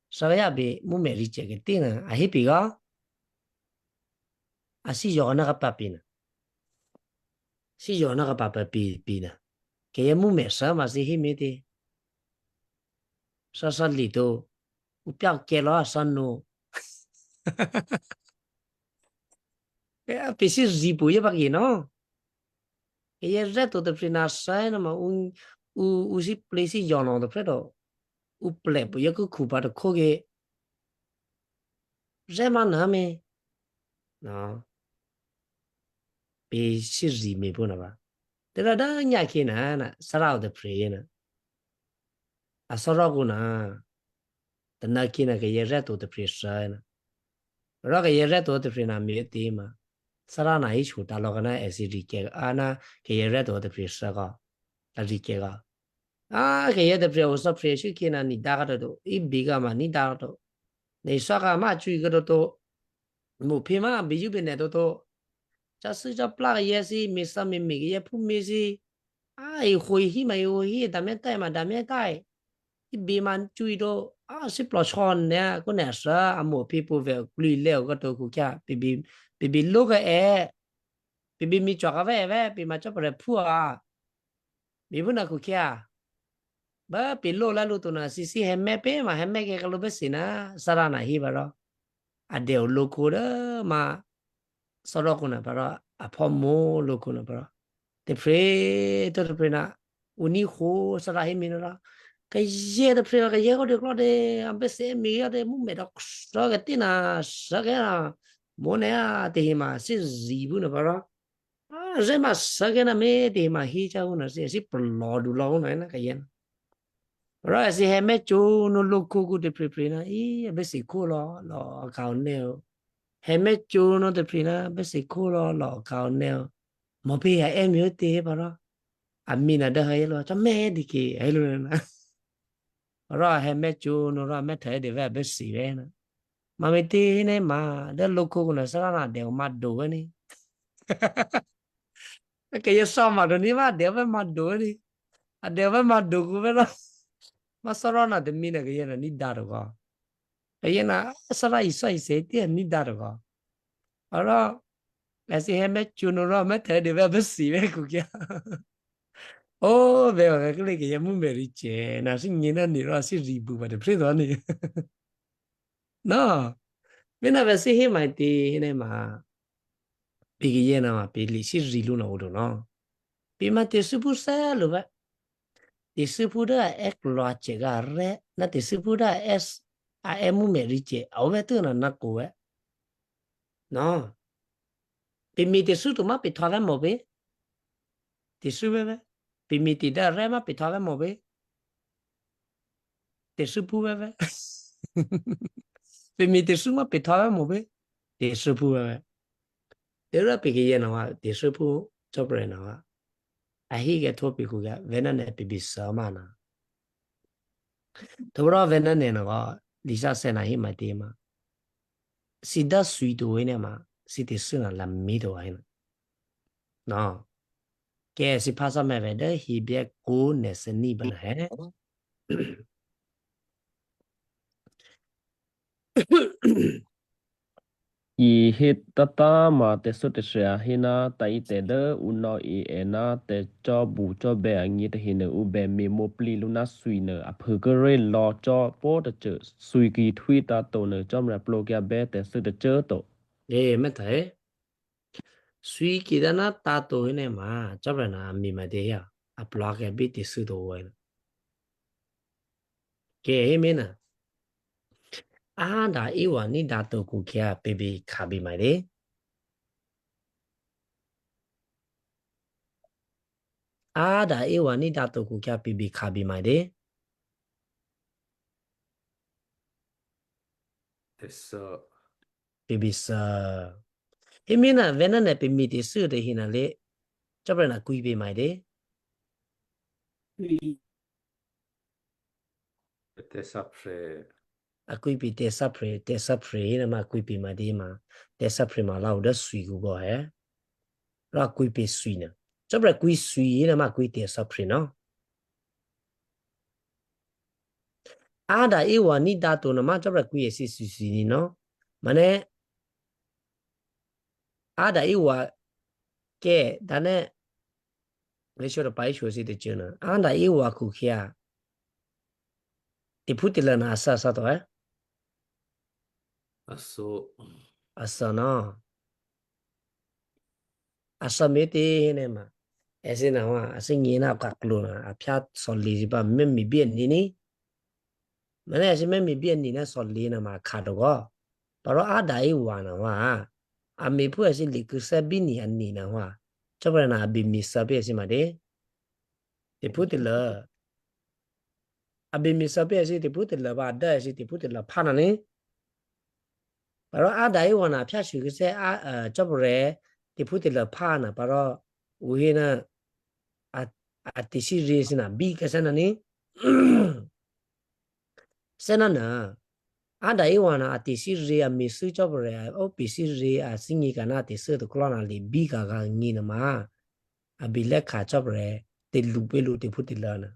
sa ya bi mu me ri che ke ti na a hi pi ga. A si yo na ka pa pi na. Si yo na ka pa pa pi pi na. Ke ya mu me sa ma si hi mi ti. Sa sa li to. U pia ke lo a sa no. Ya, pe si zi pu ya pa ki no. Ke ya re to te pri na sa na ma un u u si ple si yo no te pre do. U ple pu ya ku ku pa do ko ke. Re ma na me. No. Pe si zi me pu na ba. Te ra da nya ki na na sa ra te pri na. A so ro ku na. Te na ki na ke ya re to te pri sa na. Ro ke ya re to te pri na me ti ma. Sa ra na i chu ta lo ka na e si ri ke a na ke ya re to te pri sa ka. Ta ri ke ka. A ke ya te pri o sa pri shi ki na ni da ka do. I bi ga ma ni da ka do. Ni sa ka ma chu i ka do to. Mo phi ma bi ju bi ne to to. Cha su cha pla ye si mi sa mi mi ye pu mi si. A i hui hi ma i hui hi da me tai ma da me tai. I bi man chu i do. A si plo chon ne ku ne sa a mo phi pu ve klu le ka to ku kya. Bi bi bi bi lo ka e. Bi bi mi chwa ka ve ve bi ma cha pre pu a. Bi bu na ku kya. Ba pi lo la lu tu na si si heme pe ma heme ke ka lo be si na sa ra na hi ba ro. A de o lo ku da ma so ro ku na ba ro a pho mo lo ku na ba ro. Te pre to te pre na u ni ho sa ra hi mi na ra. Ka ye te pre ka ye ko de klo de a be se mi ya de mu me da sa ke ti na sa ke na mo ne a te hi ma si zi bu na ba ro. A, ze ma sa ke na me te ma hi cha una se si plo du lo una na ka yen. Ra si he me chu no lo ku ku te pri pri na i be si ku lo lo ka ne o. He me chu no te pri na be si ku lo lo ka ne o. Mo pe ya em yo te pa ra. A mi na da ha lo cha me di ki ha lo na. Ra he me chu no ra me te de ve be si ve na. Ma me ti ne ma de lo ku na sa na de ma do ni. Ke ye sa ma do ni ma de ve ma do ni. A de ve ma do ku ve na. Ma sa na de mi na ke ye na ni da ro ga. Ke ye na sa i sa i se ti ni da ro ga. Ara asi he me chu no ra me te de ve be si ve ku kya. O ve ve ke le ke ye mu me ri che na si ni na ni ra si ri bu ba de pre do ni. No. Mina ve si hi mai ti hi ne ma. Pi ki ye na ma pi li si ri lu na u du no. Pi ma te su pu sa lu ve. Te su pu da ek lo a che ga re. Na te su pu da es a e mu me ri che. A u ve tu na na ku ve. No. Pi mi te su tu ma pi tho ve mo ve. Te su ve ve. Pi mi te da re ma pi tho ve mo ve. Te su pu ve ve. Pi mi te su ma pi tho ve mo ve. Te su pu ve ve. Te ra pi ki ye na wa. Te su pu cho pre na wa. A hi ke tho pi ku ga. Ve na ne pi bi sa ma na. Tobro ve na ne na ga, li sa se na hi ma ti ma. Si da sui tu we ne ma, si te su na la mi tu wa hi na. No. Ke si pa sa me ve de hi bie ku ne se ni ba na he. I hi ta ta ma te su te shre a hi na ta i te de u no i e na te cho bu cho be a ngi te hi ne u be mi mo pli lu na sui ne a phu ke re lo cho po te che sui ki thui ta to ne cho mra plo kia be te su te che to. E me ta e. Sui ki da na ta to hi ne ma cho be na mi ma de ya. A plo ke bi te su to wo. Ke hi me na. A da i wa ni da to ku kia pe bi ka bi ma de. A da i wa ni da to ku kia pe bi ka bi ma de. Eso. Pe bi sa. Hi me na ve na ne pe mi te su de hi na le. Cho pre na kui bi ma de. Te sa pre. A kui pi te sa pre, te sa pre, ina ma kui pi ma di ma, te sa pre ma lau da sui gu go he. Ra kui pi sui na. Chopra kui sui, ina ma kui te sa pre no. Ada iwa ni da to na ma chopra kui e si sui sui ni no. Mane, ada iwa ke, dane, Ngesho da pai sho si te chuna. Ada iwa ku kia. Te puti la na asa sa to, eh? Aso. Asa no. Asa me te hene ma. Ese na wa, ase ngi na ka klo na. A pya so li ba me mi bien ni ni. Mane ese me mi bien ni na so li na ma ka do go. Paro ada iwa na wa. A me pu ese li ku sa bi ni a ni na wa. Chopra na bi mi sa bi ese ma de. Te puti la. Abi mi sa pe si te puti la ba da si te puti la pa na ni. Paro ada iwa na pya shu ke se a, eh, chopre te puti la pa na paro uhi na a, a te si re si na bi ke se na ni. Se na na. Ada iwa na a te si re a mi su chopre a o pi si re a singi ka na te su to klo na li bi ka ga ngi na ma. Abi le ka chopre te lu pe lu te puti la na.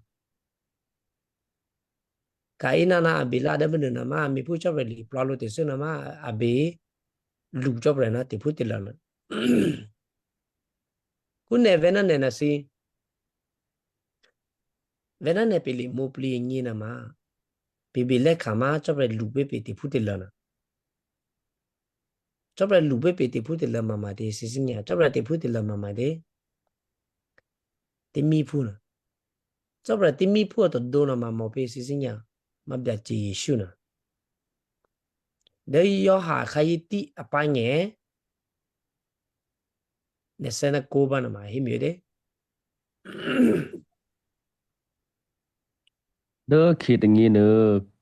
Ka ina na abi la da bene na ma mi pu chopre li pla lu te su na ma abi lu chopre na te puti la na. Ku ne ve na ne na si. Ve na ne pe li mo pli ngi na ma. Pe bi le ka ma chopre lu pe pe te puti la na. Chopra lu pe pe te puti la mama te si sinya. Chopra te puti la mama te. Te mi pu na. Chopra te mi pu to do na mama pe si sinya. Ma bia te Yesu na. De yo ha ka yi ti apanye. Ne sena ko ba na ma him yo de. De kit ngi ne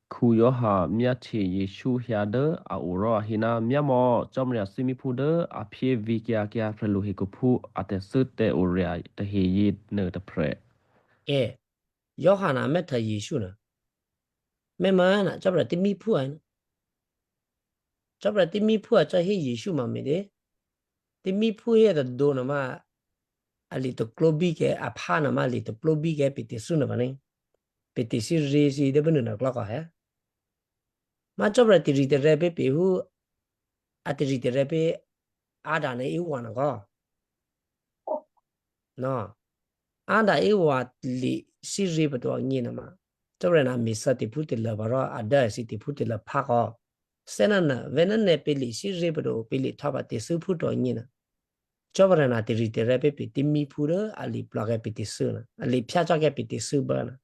ku yo ha mya che Yesu hya de a uro a hina mya mo chom ria simi pu de a pye vi kia kia prelu he ku pu a te su te uria te he yi ne te pre. E, Yohana me ta Yesu na. Me ma na chopra te mi pu a na. Chopra te mi pu a cha he Yesu ma me de. Te mi pu he da do na ma a li to klo bi ke a pa na ma li to klo bi ke pe te su na ba ne. Pe te si re si de benu na klo ka he. Ma chopra te ri te re pe pe hu a te ri te re pe a da ne i wa na ko. No. A da i wa li si re pe to ngi na ma. Chopra na mi sa te pu te la ba ro a da si te pu te la pa ko. Senana, venane pili si ribido pili taba te su puto nyina. Chobra na te rite repe pe te mi puro ali plage pe te su na. Ali piacha ke pe te su bana.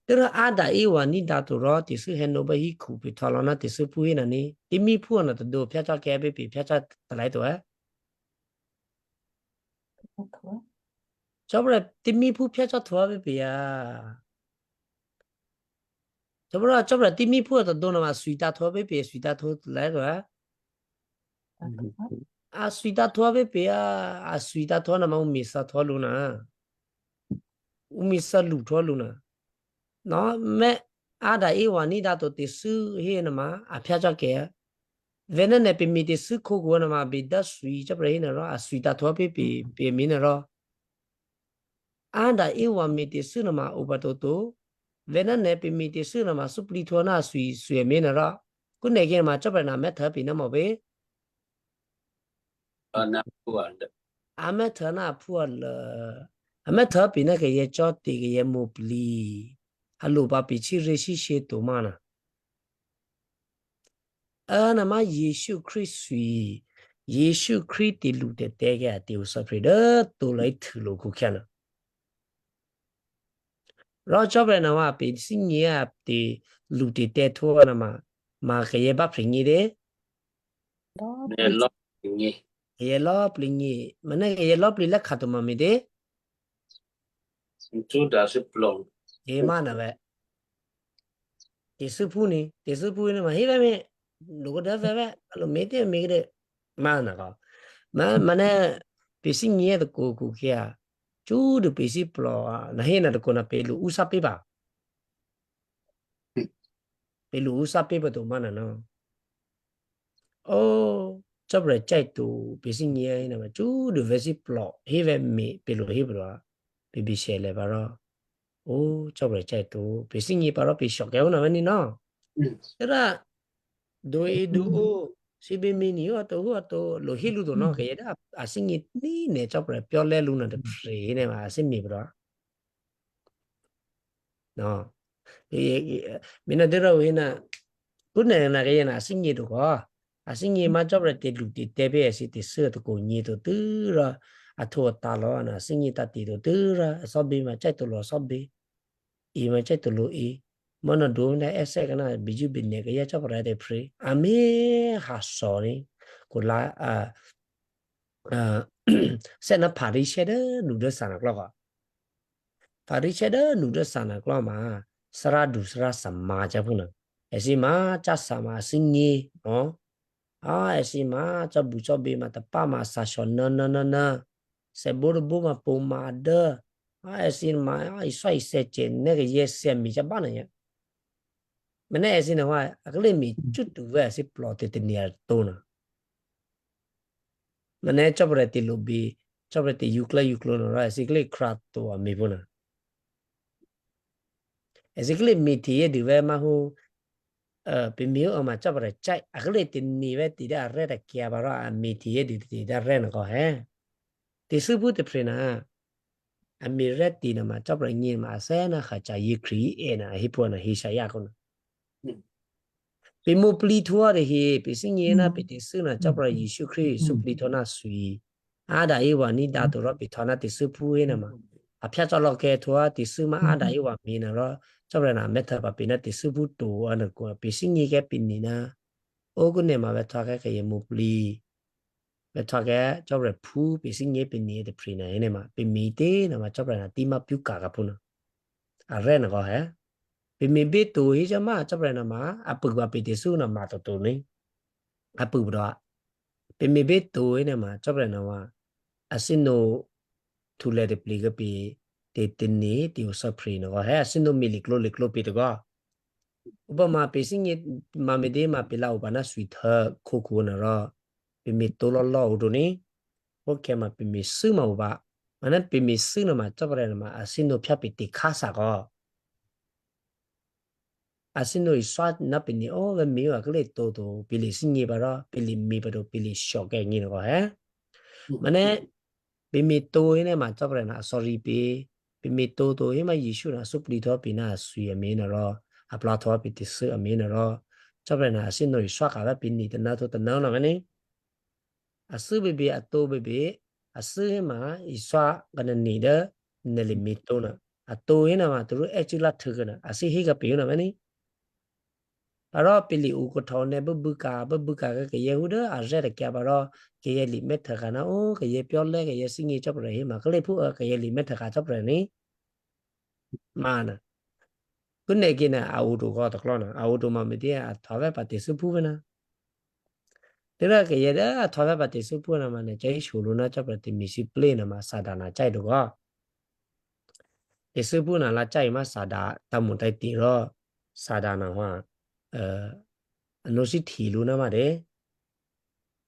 Tera ada iwa ni datu ro te su heno ba hi ku pe tala na te su pu ina ni. Te mi pu na te do piacha ke pe pe piacha talai to eh. Chobra te mi pu piacha to pe pe ya. Chobra, chobra, ti mi pu ta dona ma sui ta tho be pe, sui ta tho lai ro a. A sui ta tho be pe a, a sui ta tho na ma umi sa tho lu na. Umi sa lu tho lu na. No, me ada iwa ni da to te su he na ma, a pia cha ke. Vena ne pe mi te su ko go na ma be da sui chobra he na ro, a sui ta tho be pe, pe mi na ro. Anda iwa mi te su na ma uba to to. Vena ne pe mi te su na ma supli tho na sui sui mi na ra. Ku ne ge ma chobra na me tha pi na mo be. Ana puanda. A me tha na puala. A me tha pi na ke ye cho ti ke ye mo pli. A lo pa pi chi re shi she to ma na. Ana ma Yesu Christ sui. Yesu Christ te lu te te ke a te u sa pre de to lai thu lo ku kya na. Ro chobra na wa pe si ngi a te lu te te tho na ma, ma ke ye ba pli ngi de. Ne lo ngi. Ke ye lo pli ngi. Ma ne ke ye lo pli la kha to ma mi de. Ntu da si plong. E ma na ve. Te su pu ni, te su pu ni ma hi ve mi. Lo ko da ve ve. Lo me te mi de. Ma na ka. Ma, ma ne pe si ngi de ko ku kya. Chu de pe si plo a. Na he na de ko na pe lu u sa pe ba. Pe lu u sa pe ba to ma na no. O, chobra chai tu pe si ngi a ina ma chu de ve si plo. Hi ve mi pe lu hi plo a. Pe bi se le ba ro. O, chobra chai tu pe si ngi pa ro pe shok e una ve ni no. Era do e do o si be mi ni o to hu to lo hi lu do no ke da a si ngi ni ne chobra pyo le lu na de pre ne ma a si mi bro. No. Mina dera wina kune na ke na singi do ko. A singi ma chobra te lu ti te be si ti su to ko ni to tura. A to ta lo na singi ta ti to tura. So bi ma chai to lo so bi. I ma chai to lo i. Mana do na ese kana biju bin ne ke ya chobra te pre. A mi ha so ni. Ko la a a se na pari she de nu de sana klo ko. Pari che de nu de sana klo ma sara du sara sama ja puna. Esi ma cha sama singi, no? A esi ma cha bu cho be ma ta pa ma sa sho na na na na. Se bo de bo ma po ma de. A esi ma a i so i se che ne ke ye se mi cha ba na ya. Mene esi na wa a kle mi chu tu ve esi plo te te ni a to na. Mane chobra ti lubi, chobra ti yukla yuklo no ra, esikli krat to a mi puna. Esikli mi ti ye dive ma hu, eh, pi mi o ma chobra chai, akli ti ni ve ti da re da kia ba ra, a mi ti ye di ti da re na ko he. Ti su bu ti prina. A mi re ti na ma chobra ngi ma se na ha cha yi kri e na hi pu na hi sha ya ko na. Pi mu pli thua de hi, pi singi na pi ti su na chobra Yesu Kri su pli tho na sui. Ada iwa ni da to ro pi tho na ti su pu e na ma. A pya cho lo ke thua ti su ma ada iwa mi na ro. Chobra na me tha pa pi na ti su pu to a na ko pi singi ke pi ni na. O ku ne ma ve tha ke ke ye mu pli. Ve tha ke chobra pu pi singi pi ni te pri na e ne ma. Pi mi te na ma chobra na ti ma piu ka ka pu na. A re na ko he. Pi mi be to hi cha ma chobra na ma. A pu ba pi ti su na ma to to ni. A pu bra. Pi mi be to e ne ma chobra na wa. A si no tu le de pli ga pi te te ni ti u sa pri na ko he. A si no mi lik lo lik lo pi to ko. Uba ma pe singi ma me de ma pe la uba na sui tha ko ko na ra. Pe me to lo lo u do ni. Ko ke ma pe me su ma uba. Ma na pe me su na ma chobra na ma a si no pya pe te kha sa ko. A si no i swa na pe ni o ga mi wa kle to to pe le singi ba ra pe le mi ba do pe le sho ke ngi na ko he. Ma ne Pi mi to ine ma chobra na sorry pi. Pi mi to to ine ma Yeshu na supli tho pi na sui a mi na ro. A pla tho pi ti su a mi na ro. Chopre na asi no isua kava pini tena to tena na mani. Asi bibi ato bibi asi ma isua kana ni de neli mitona. Ato ina ma turu echila thugana asi higa piuna mani. Paro pili uko thone bebuka bebuka ke ke Yehuda azere kya paro ke ye li methakana o ke ye pyole ke ye singi chopre hima kele pu ke ye li methaka chopre ni. Mana. Kunne kina audu ko to klona audu ma miti a thove pa te supu bena. Tira ke ye da thove pa te supu na mana chai shulu na chopre te misi play na ma sadana chai do ko. Te supu na la chai ma sada tamu tai tiro sadana wa. Eh, ano si thilu na ma de.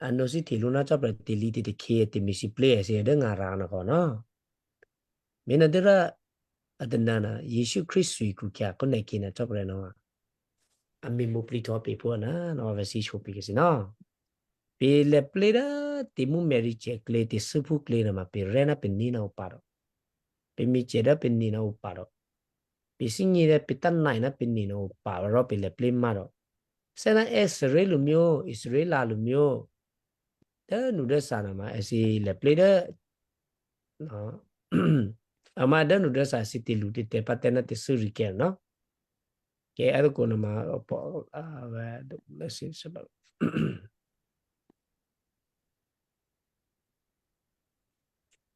Ano si thilu na chopre te li te te ke te misi play si de ngara na ko no. Mina dira adanana Yesu Kristu iku kya kone kina chopre no. Ami mu pli to pe po na no ve si shopi ke si no. Pe le ple da te mu meri che kle te supu kle na ma pe rena pe nina uparo. Pe mi che da pe nina uparo. Pe singi da pe tan nai na pe nina uparo pe le ple maro. Sena Israel myo, Israel alu myo. Da nu da sana ma esi le ple da. No. Ama da nu da sa si te lu te te pa te na te suri ke no. Ke ada ko na ma opo ava do lesi sebab.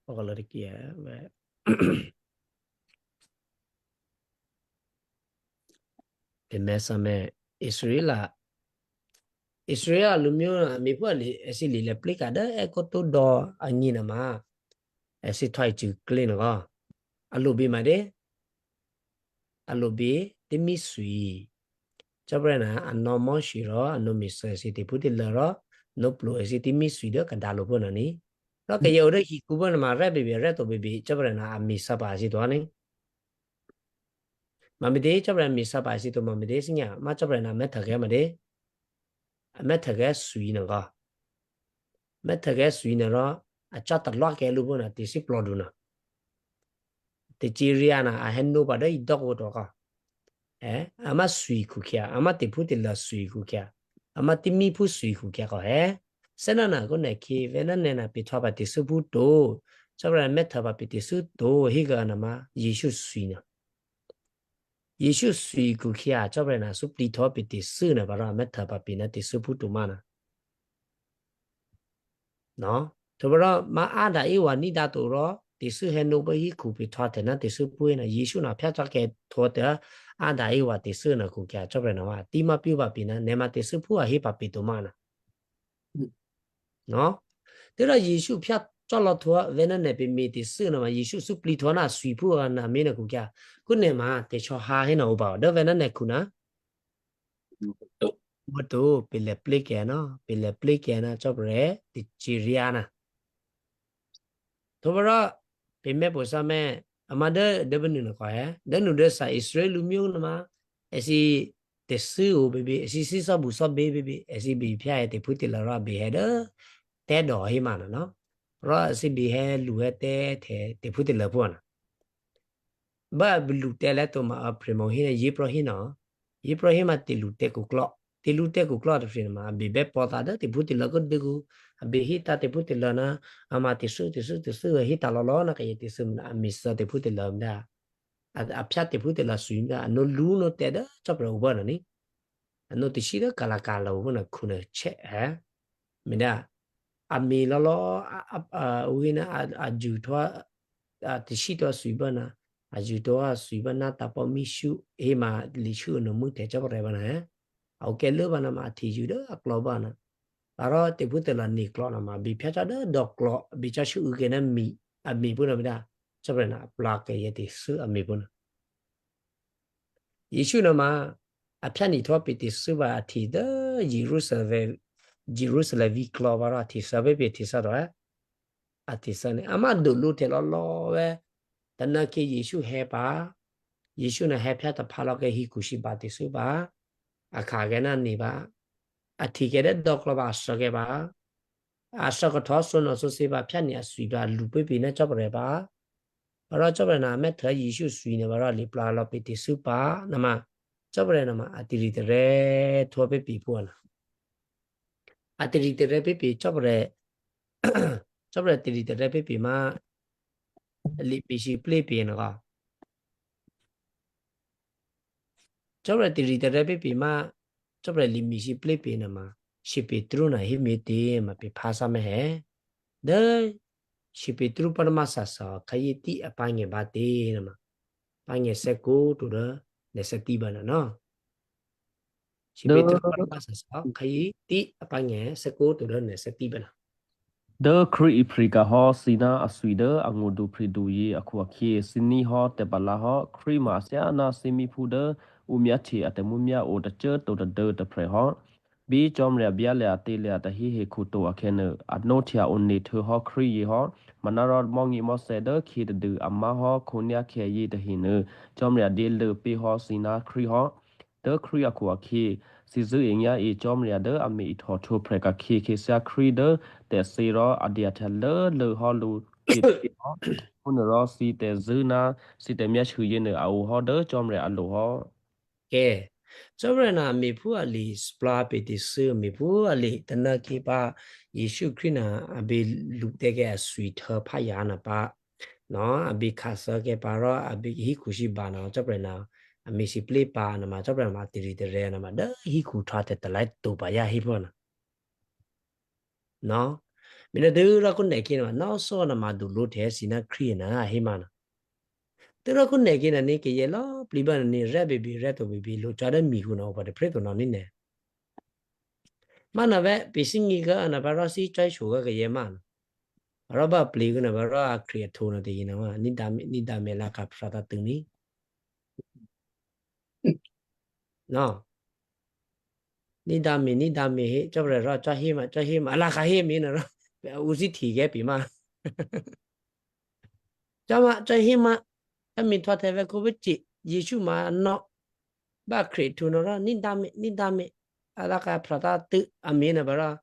Ogalari kia ve. Te mesa me Israela. Israela lumio mi pu ali esi li le plika da e ko to do anyi na ma. Esi twai chu clean go. Alubi ma de. Alubi te mi sui. Chopre na ano mo shiro ano mi so esi te puti lero no plu esi te mi sui do ka dalu po na ni. Ro ke ye ore hi ku bo na ma re bibi re to bibi chopre na ami sa pa si to ani. Ma mi de chopre mi sa pa si to ma mi de sinya ma chopre na me thage ma de. Me thage sui na go. Me thage sui na ro a cha ta lo ke lu bo na te si plo du na. Te chi ri ana a hen no pa de i dog wo to ka. Eh, ama sui ku kia, ama te pu te la sui ku kia. Ama te mi pu sui ku kia ko he. Sena na ko ne ki ve na ne na pi thwa pa te su pu to. Chopre me thwa pa pi te su to hi ga na ma Yesu sui na. Yesu sui ku kia chopre na su pli thwa pi te su na pa ra me thwa pa pi na te su pu to ma na. No? Tobro ma ada iwa ni da to ro te su he no bo hi ku pi thwa te na te su pu na Yesu na pya cha ke thwa te ada iwa te su na ku kia chopre na wa ti ma pi ba pi na ne ma te su pu a hi pa pi to ma na. No? Tira Yesu pya cholo thwa ve na ne pi mi te su na ma Yesu su pli thwa na sui pu na mi na ku kia. Ku ne ma te cho ha he na u ba. Do ve na ne ku na. Mo tu pi le pli ke na, pi le pli ke na chopre ti chi ri ana. Tobro pi me po sa me ama de de benu na ko he. De nu de sa Israel lu myo na ma. Esi te su o bibi, esi si sa bu sa be bibi, esi bi pya e te puti la ra bi he de. Te do hi ma na no. Ra esi bi he lu he te te te puti la po na. Ba bi lu te le to ma a primo hina yi pro hina. Yi pro hima te lu te ku klo. Te lu te ku klo te frina ma bi be po ta de te puti la ko de ku. Bi hi ta te puti la na ama te su te su te su hi ta lo lo na ka ye te su na mi sa te puti la da. A a pya te puti la su da. No lu no te da chopra u ba na ni. Ano te shi da kala kala u na ku na che eh. Mida a mi lo lo a a a u na a a ju to a te shi to su ba na a ju to a su ba na ta po mi shu e ma li shu no mu te cha re ba na eh. A u ke le ba na ma ti ju da a klo ba na. Paro te pu te la ni klo na ma bi pya cha da do klo bi cha shu u ke na mi a mi bu na mida. Cha re na pla ke ye te su a mi bu na. Yesu na ma a pya ni to pi te su ba a ti da Jerusalem Jerusalem vi klo ba ra ti sa be be ti sa do eh. A ti sa ni ama do lu te lo lo we. Ta na ke Yesu he pa. Yesu na he pya ta pha lo ke hi ku shi ba ti su ba. A ka ke na ni ba. A ti ke de do klo ba so ke ba. A so ko to so no so si ba pya ni a sui ba lu pe pi na chop re ba. Ba ra chop re na me ta Yesu sui ne ba ra li pla lo pe ti su pa na ma. Coba nama atiri tere tua pepi puana. Atiri tere pepi coba coba atiri tere pepi ma li bisi plepi na ka. Coba atiri tere pepi ma coba li bisi plepi nama. Si Petru na himiti ma pi pasa mehe. De si Petru parmasa sa kayeti apange bati nama. Pange seku tu de nesa tiba na no. Si Petru parmasa sa kayeti apange seku tu de nesa tiba na. De kri iprika ho sina asui de angudu pridu yi aku aki sini ho te bala ho kri ma asia na simi pu de umia ti ate mumia o de ce to de de te pre ho. Bi comria bia le ate le ate hi he kuto akene adnotia unni tu ho kri yi ho. Manara mongi mo se de ki de du ama ho kunia ke yi de hinu. Comria di le pi ho sina kri ho. De kri aku aki si zu inya i comria de ami i to tu preka ki ki sia kri de te siro adia te le le ho lu ki ki ho. Unero si te zu na si te mia chu yene au ho de comria alu ho. Ke. Coba na mi pu ali spla pe ti su mi pu ali tena ki pa Yesu Kri na abi lu te ke asui te pa ya na pa. No abi kasa ke pa ro abi hi kusi ba na coba na ami si pli pa na ma coba ma tiri tere na ma da hi ku tra te ta lai tu pa ya hi po na. No. Mina dura ku ne ki na ma no so na ma du lu te si na Kri na hi ma na. Tera ku ne ki na ni ke ye lo pli ba ni re bi bi re to bi bi lu cha da mi ku na o pa de pre to na ni ne. Mana ve pi singi ga ana ba ra si chai shu ga ke ye man. Ra ba pli ku na ba ra a create na te ina ma ni da mi ni da me la ka pra ta tu ni. No. Ni da mi ni da mi he cha bra ra cha he ma cha he ma la ka he mi na ra. U si ti ge pi ma. Chama cha hima ami twa te ve ko bichi Yesu ma no ba kri tu no ra ni dami ni dami ala ka prata tu ami na bara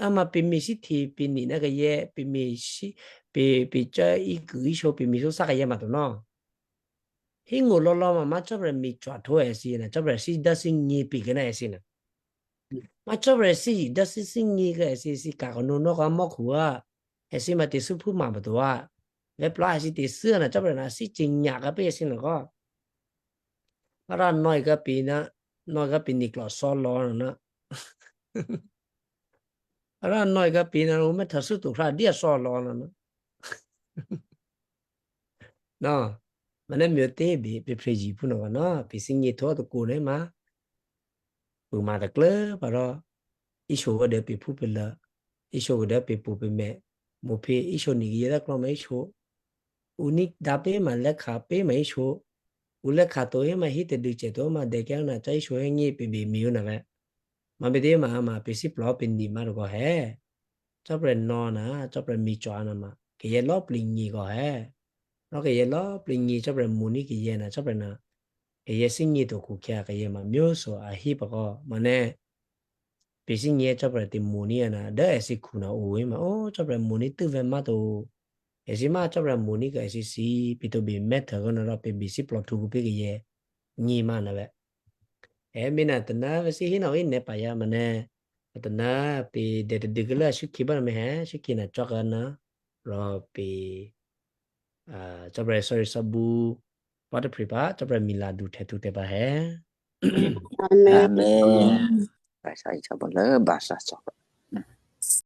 ama pi mi si ti pi ni na ka ye pi mi si pi pi cha i ku i sho pi mi so sa ka ye ma to no. Hingu lo lo ma ma cha bra mi chwa to e si na cha bra si da si ni pi ke na e si na. Ma cha bra si da si si ni ka e si si ka ko no no ka mo ku a. E si ma ti su pu ma ba to a. Ve pla si ti su na cha bra na si chi nya ka pe si na ko. Ara noi ka pi na noi ka pi ni klo so lo na. Ara noi ka pi na u me ta su tu ra dia so lo na. No, mana miote be be preji puno no pe singi to to kune ma. Pu ma da kle paro. Isho ga de pe pu pe la. Isho ga de pe pu pe me. Mo pe isho ni ye da klo ma isho. Uni da pe ma le ka pe ma isho. U le ka to e ma hi te du che to ma de ke na cha isho he ngi pe be mi u na ve. Ma be de ma ma pe si plo pe ndi ma ro ko he. Chopre no na chopre mi cho ana ma ke ye lo pli ngi ko he. Ro ke ye lo pli ngi chopre mu ni ke ye na chopre na ke ye si ngi to ku kya ke ye ma myo so a hi pa ko ma ne. Pe si ngi chopre ti mu ni ana da e si ku na u ma o chopre mu ni tu ve ma to. E si ma chopre mu ni ka e si si pi to bi me ta ko na ro pe bi si plo tu ku pe ke ye ngi ma na ve. E mina tena si hina wi ne pa ya mane. Tena pi de de de gela shuki ba me he shuki na chok na ro pi ah, chopre sorry sabu pata pripa chopre mila du te tu te pa he. Amen. Amen. Basa chapa le basa chapa.